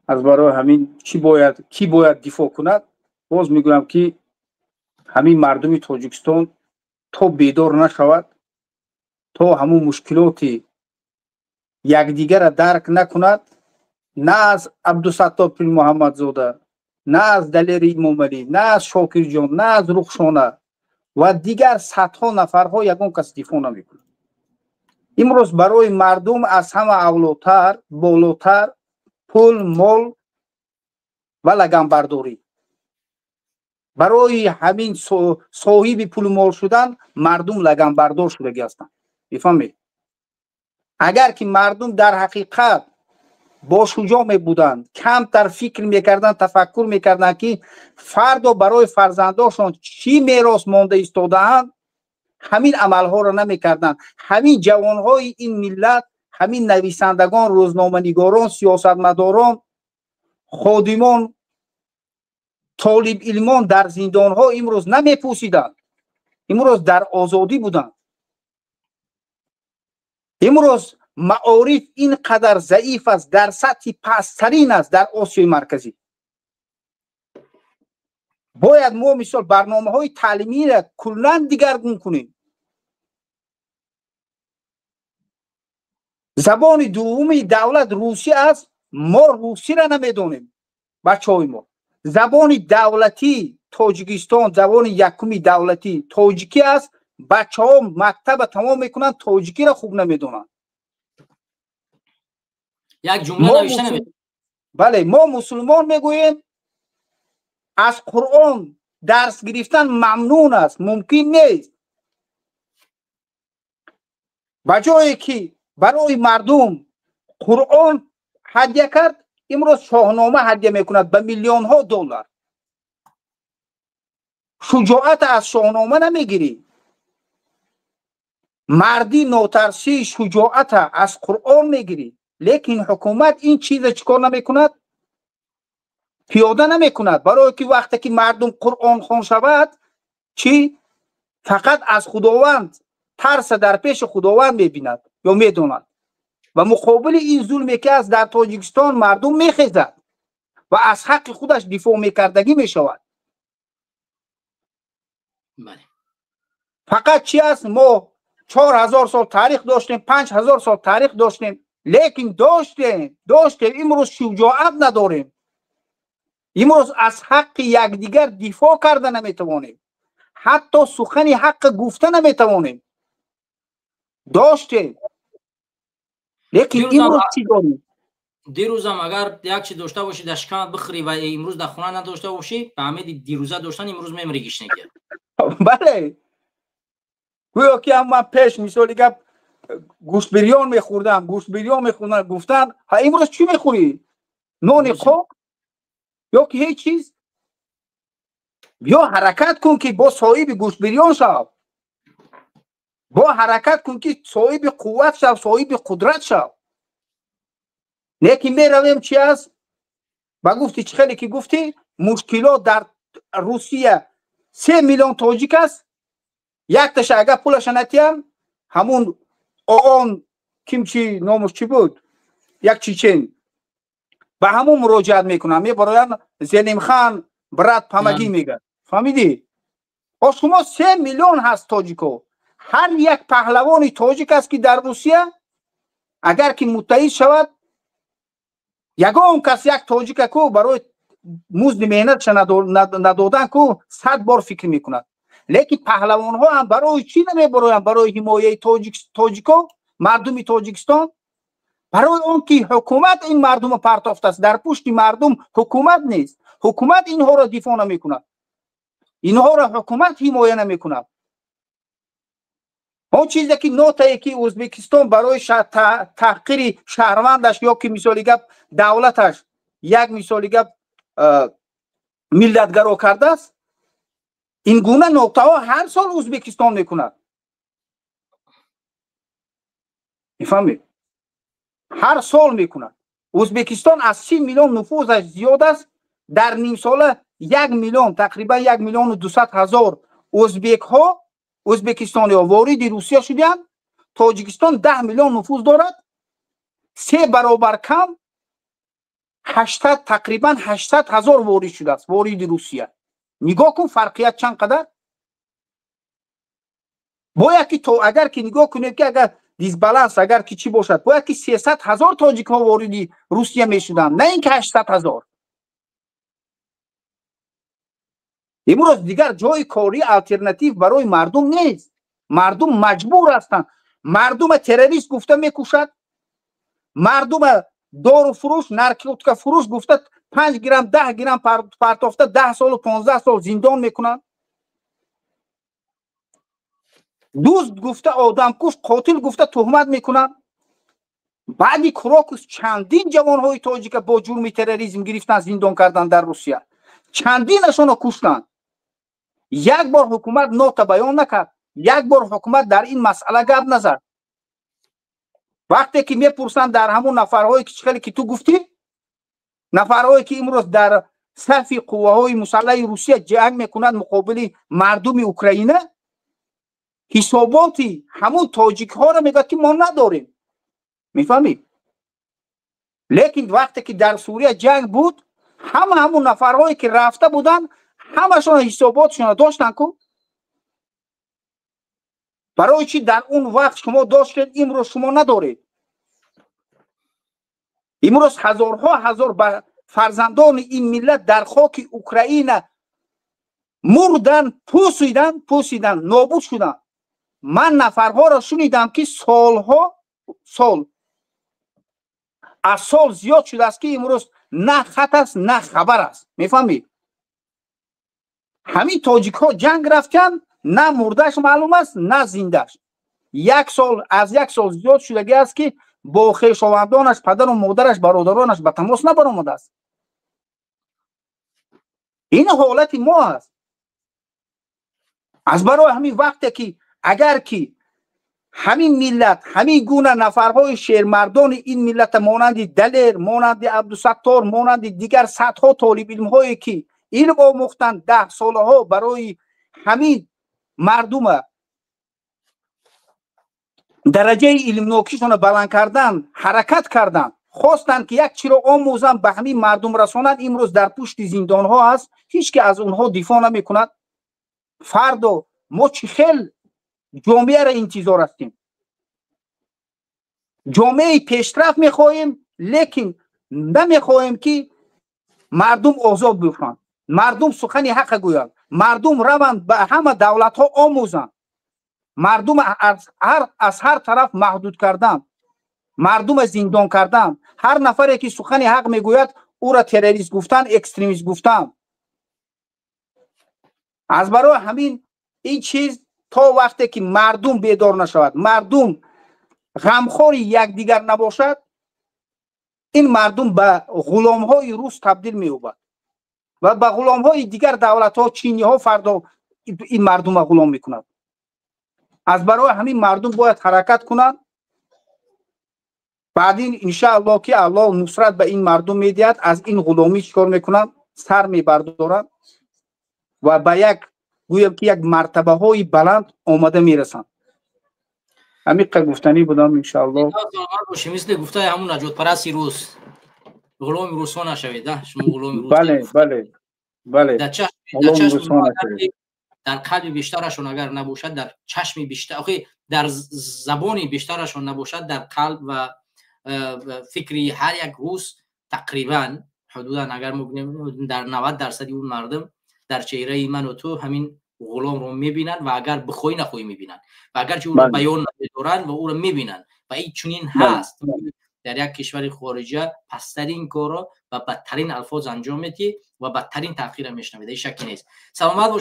аз барои ҳамин чӣ бояд, кӣ бояд дифоъ кунад, боз мегӯям, ки ҳамин мардуми Тоҷикистон то бедор нашавад, то ҳамун мушкилоти якдигарра дарк накунад, на аз Абдусаттор Пирмуҳаммадзода, на аз Далери Имомалӣ, на аз Шокирҷон, на аз Рухшона ва дигар садҳо нафарҳо ягон кас дифоъ намекунад. Имрӯз барои мардум аз ҳама авлотар, болотар пул, мол ва лаганбардорӣ. Барои ҳамин соҳиби пулу мол шудан мардум лаганбардор шудагӣ ҳастанд, мефаҳмед? Агар ки мардум дар ҳақиқат бошуҷоъ мебуданд, камтар фикр мекарданд, тафаккур мекарданд, ки фардо барои фарзандошон чӣ мерос монда истодаанд, ҳамин амалҳоро намекарданд. Ҳамин ҷавонҳои ин миллат, ҳамин нависандагон, рӯзноманигорон, сиёсатмадорон, ходимон, толибилмон дар зиндонҳо имрӯз намепӯсиданд, имрӯз дар озодӣ буданд. Имрӯз маориф ин қадар заиф аст, дар сатҳи пасттарин аст дар Осиёи Марказӣ. Бояд мо мисол барномаҳои таълимиро куллан дигаргун кунем. Забони дуввуми давлат русӣ аст, мо русиро намедонем, бачаҳои мо. Забони давлатӣ Тоҷикистон, забони якуми давлатӣ тоҷикӣ аст, бачаҳо мактаба тамом мекунанд, тоҷикиро хуб намедонанд. Як ҷумла навишта намедонанд. Бале, мо мусулмон мегӯем, аз Қуръон дарс гирифтан мамнун аст, мумкин нест. Ба ҷое ки барои мардум Қуръон ҳадя кард, имрӯз Шоҳнома ҳадя мекунад ба миллионҳо доллар. Шуҷоат аз Шоҳнома намегирӣ, мардӣ, нотарсӣ, шуҷоата аз Қуръон мегирӣ. Лекин ҳукумат ин чиза чӣ кор намекунад? Пиёда намекунад. Барое ки вақте ки мардум Қуръонхон шавад, чӣ? Фақат аз Худованд тарса, дар пеши Худованд мебинад ё медонад. Ва муқобили ин зулме ки аст дар Тоҷикистон мардум мехезад ва аз ҳаққи худаш дифоъ мекардагӣ мешавад. Фақат чӣ аст? Мо 4000 сол таърих доштем, 5000 сол таърих доштем, лекин доштем, имрӯз шуҷоат надорем. Имрӯз аз ҳаққи якдигар дифоъ карда наметавонем, ҳатто сухани ҳаққ гуфта наметавонем. Доштем, лекин имрӯз чӣ дорем? Дирӯзам агар як чиз дошта бошӣ, дар шикамат бихӯрӣ ва имрӯз дар хона надошта бошӣ, ба ҳамеди дирӯза доштан имрӯз мемирӣ гишнагӣ. Бале, гӯё ки ҳам ман пеш мисоли гап гӯштбирён мехӯрдам, гӯштбирён мехӯрдам, гуфтанд ҳа имрӯз чӣ мехӯрӣ? Нони қоқ ё ки ҳеҷ чиз? Ё ҳаракат кун ки бо соҳиби гӯштбирён шав, бо ҳаракат кун ки соҳиби қувват шав, соҳиби қудрат шав. Лекин меравем чи аст? Ба гуфти чӣ хеле ки гуфтӣ, мушкилот дар Русия 3 миллион тоҷик аст, якташа агар пулаша натиям, ҳамун ООН ким чи номуш чӣ буд, як чечен, ба ҳамун муроҷиат мекунам, мебароянд Зелимхан брат помоги мегӯяд. Фаҳмидӣ? О шумо 3 миллион ҳаст тоҷико. Ҳар як паҳлавони тоҷик аст ки дар Русия агар ки муттаҳид шавад, ягон кас як тоҷика ку барои музди меҳнатша надодан ку 100 бор фикр мекунад. Лекин паҳлавонҳо ҳам барои чӣ намебароянд? Барои ҳимояи тоҷико, мардуми Тоҷикистон, барои он ки ҳукумат ин мардумро партофтааст. Дар пушти мардум ҳукумат нест, ҳукумат инҳоро дифоъ намекунад, инҳоро ҳукумат ҳимоя намекунад. Он чизе ки нотае ки Ӯзбекистон барои таҳқири шаҳрвандаш ё ки мисоли гап давлаташ як мисоли гап миллатгаро кардааст, ин гуна нотаҳо ҳар сол Ӯзбекистон мекунад. Мефаҳмед? Ҳар сол мекунад. Ӯзбекистон аз 30 миллион нуфузаш зиёд аст, дар нимсола 1 миллион, тақрибан 1 миллиону 200 ҳазор ӯзбекҳо, ӯзбекистониҳо вориди Русия шуданд. Тоҷикистон 10 миллион нуфуз дорад, 3 баробар кам, 800, тақрибан 800 ҳазор ворид шудааст вориди Русия. Нигоҳ кун фарқият чанд қадар. Бояд ки то агар ки нигоҳ кунед ки агар дисбаланс агар ки чӣ бошад, бояд ки 300 ҳазор тоҷикҳо вориди Русия мешуданд, на ин ки 800 ҳазор. Имрӯз дигар ҷои кории алтернатив барои мардум нест. Мардум маҷбур ҳастанд. Мардума террорист гуфта мекушад, мардума доруфурӯш, наркотикафурӯш гуфта 5 грамм, 10 грамм партофта 10 солу 15 сол зиндон мекунанд. Дузд гуфта, одамкуш, қотил гуфта туҳмат мекунанд. Баъди Крокус чандин ҷавонҳои тоҷика бо ҷурми терроризм гирифтан, зиндон кардан дар Русия, чандинашонро куштанд. Як бор ҳукумат нота баён накард, як бор ҳукумат дар ин масъала гап назад. Вақте ки мепурсанд дар ҳамун нафарҳое ки хеле ки ту гуфтӣ, нафарҳое ки имрӯз дар сафи қувваҳои мусаллаҳи Русия ҷанг мекунанд муқобили мардуми Украина, ҳисоботи ҳамун тоҷикҳоро мегӯяд, ки мо надорем. Мефаҳмӣ? Лекин вақте ки дар Сурия ҷанг буд, ҳама ҳамун нафарҳое ки рафта буданд, ҳамашон ҳисоботшонро доштанд ку. Барои чӣ дар он вақт шумо доштед, имрӯз шумо надоред? Имрӯз ҳазорҳо ҳазор фарзандони ин миллат дар хоки Украина мурдан, пусидан, пусидан, нобуд шуданд. Ман нафарҳоро шунидам, ки солҳо сол аз сол зиёд шудааст, ки имрӯз на хат аст, на хабар аст. Мефаҳмед? Ҳамин тоҷикҳо ҷанг рафтанд, на мурдаш маълум аст, на зиндаш. Як сол аз як сол зиёд шудагӣ аст, ки бо хешовандонаш, падару модараш, бародаронаш ба тамос набаромадааст. Ин ҳолати мо аст. Аз барои ҳамин вақте ки агар ки ҳамин миллат, ҳамин гуна нафарҳои шермардони ин миллата, монанди Далер, монанди Абдусаттор, монанди дигар садҳо толибилмҳое ки илм омӯхтанд, 10 солаҳо барои ҳамин мардума дараҷаи илмнокишонро баланд кардан ҳаракат карданд, хостанд, ки як чиро омӯзанд, ба ҳамин мардум расонанд, имрӯз дар пушти зиндонҳо аст, ҳеҷ ки аз онҳо дифоъ намекунад. Фардо мо чӣ хел ҷомеаро интизор ҳастем? Ҷомеаи пешрафт мехоҳем, лекин намехоҳем, ки мардум озод бошанд, мардум сухани ҳақа гӯянд, мардум раванд, ба ҳама давлатҳо омӯзанд. Мардум аз ҳар тараф маҳдуд кардан, мардума зиндон кардан, ҳар нафаре ки сухани ҳақ мегӯяд, ӯра террорист гуфтан, экстремист гуфтан. Аз барои ҳамин ин чиз то вақте ки мардум бедор нашавад, мардум ғамхори якдигар набошад, ин мардум ба ғуломҳои рус табдил меёбад ва ба ғуломҳои дигар давлатҳо. Чиниҳо фардо ин мардума ғулом мекунад. Аз барои ҳамин мардум бояд ҳаракат кунанд. Баъдин, иншааллоҳ, ки Аллоҳ нусрат ба ин мардум медиҳад, аз ин ғуломӣ чӣ кор мекунанд? Сар мебардоранд ва ба як, гӯям ки, як мартабаҳои баланд омада мерасанд. Ҳамиқа гуфтанӣ будам, иншааллоҳ. Мисли гуфтаи ҳамун наҷотпарасти рус, ғуломи русҳо нашавед. Шумо ғуломи рус. Бале. Дар қалби бештарашон агар набошад, дар чашми бештар, охи, дар забони бештарашон набошад, дар қалб ва фикри ҳар як рус тақрибан, ҳудудан агар мо бинем, дар 90 дарсади он мардум дар чеҳраи ману ту ҳамин ғуломро мебинанд ва агар бихоҳӣ нахоҳӣ мебинанд ва агарчи ӯро баён намедоранд ва ӯро мебинанд. Ва ин чунин ҳаст: дар як кишвари хориҷа пасттарин корро ва бадтарин алфоз анҷом медиҳӣ ва бадтарин таъхирро мешунавед. Ин шакки нест. Саломат бош.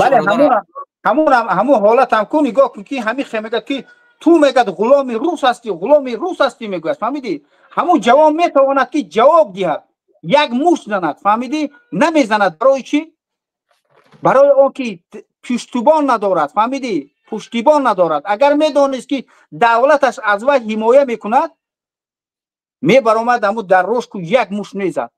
Ҳамун ҳолатам ку, нигоҳ кун, ки ҳамин хе мегӯяд, ки ту, мегӯяд, ғуломи рус ҳастӣ, ғуломи рус ҳастӣ, мегӯяд. Фаҳмидӣ? Ҳамун ҷавон метавонад, ки ҷавоб диҳад, як мушт занад. Фаҳмидӣ? Намезанад. Барои чӣ? Барои он ки пуштибон надорад. Фаҳмидӣ? Пуштибон надорад. Агар медонист, ки давлаташ аз вай ҳимоя мекунад, мебаромад, ҳамун дар рошку як мушт мезад.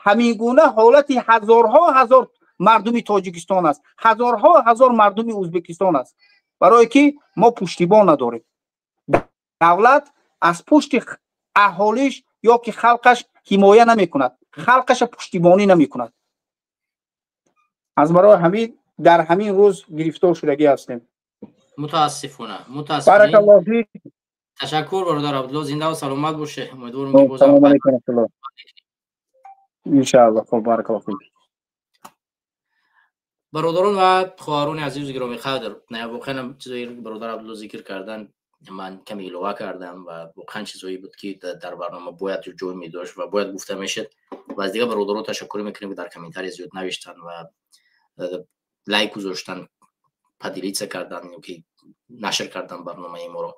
Ҳамин гуна ҳолати ҳазорҳо ҳазор мардуми Тоҷикистон аст, ҳазорҳо ҳазор мардуми Ӯзбекистон аст, барое ки мо пуштибон надорем. Давлат аз пушти аҳолиш ё ки халқаш ҳимоя намекунад, халқаша пуштибонӣ намекунад. Аз барои ҳамин дар ҳамин рӯз гирифтор шудагӣ ҳастем. Мутаассифона, мутаассифона. Баракаллоҳ фик. Ташаккур, бародар Абдулло, зинда ва саломат боше. Умедворам, ки боз Салому алайкум раҳматуллоҳ, иншааллоҳ. Хуб, баракаллоҳ фик. Бародарон ва хоҳарони азизу гиромӣ қадр, воқеан чизое ки бародар Абдулло зикр кардан, ман каме илова кардам ва воқеан чизое буд, ки дар барнома бояд ҷой медошт ва бояд гуфта мешуд. Ва аз дигар бародарон ташаккур мекунем, ки дар комментария зиёд навиштанд ва лайк гузоштанд, поделиться кардан ки нашр кардан барномаи моро.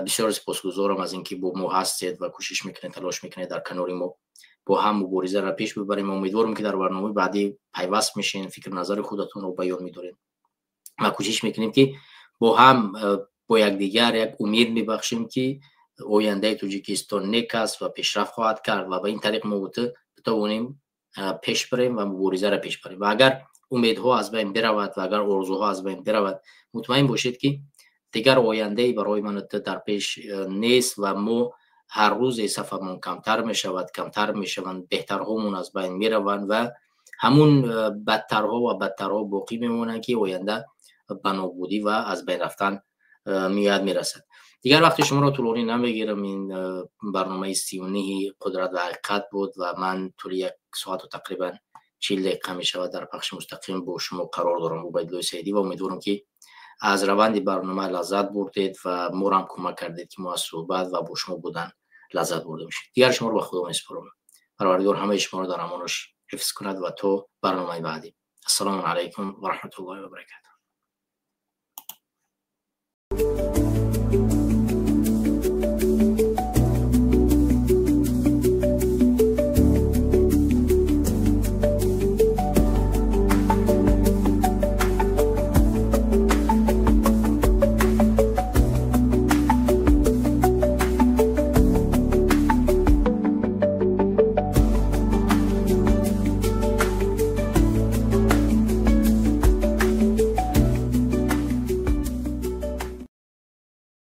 Бисёр сипосгузорам аз инки бо мо ҳастед ва кӯшиш мекунед, талош мекунед, дар канори мо бо ҳам муборизаро пеш бибарем. Умедворам, ки дар барномаи баъдӣ пайваст мешен, фикру назари худатонро баён медорем ва кӯшиш мекунем, ки бо ҳам, бо якдигар як умед мебахшем, ки ояндаи Тоҷикистон нек аст ва пешрафт хоҳад кард ва ба ин тариқ мо битавонем пеш барем ва муборизаро пеш барем. Ва агар умедҳо аз байн биравад ва агар орзуҳо аз байн биравад, мутмаин бошед, ки дигар ояндае барои ману ту дар пеш нест ва мо ҳар рӯзе сафамон камтар мешавад, камтар мешаванд, беҳтарҳомон аз байн мераванд ва ҳамун бадтарҳо ва бадтарҳо боқӣ мемонанд, ки оянда ба нобудӣ ва аз байн рафтан меояд, мерасад. Дигар вақти шуморо тӯлонӣ намегирам. Ин барномаи 39-и «Қудрат ва ҳақиқат» буд ва ман тӯли як соату тақрибан 40 дақиқа мешавад дар пахши мустақим бо шумо қарор дорам, Убайдуллои Саидӣ, ва умедворам, ки аз раванди барнома лаззат бурдед ва моро ҳам кӯмак кардед, ки мо аз суҳбат ва бо шумо будан лаззат бурда бошед. Дигар шуморо ба Худо месупорам. Парвардигор ҳамаи шуморо дар амонаш ҳифз кунад ва то барномаи баъдӣ. Ассалому алайкум ва раҳматуллоҳи ва баракатуҳ.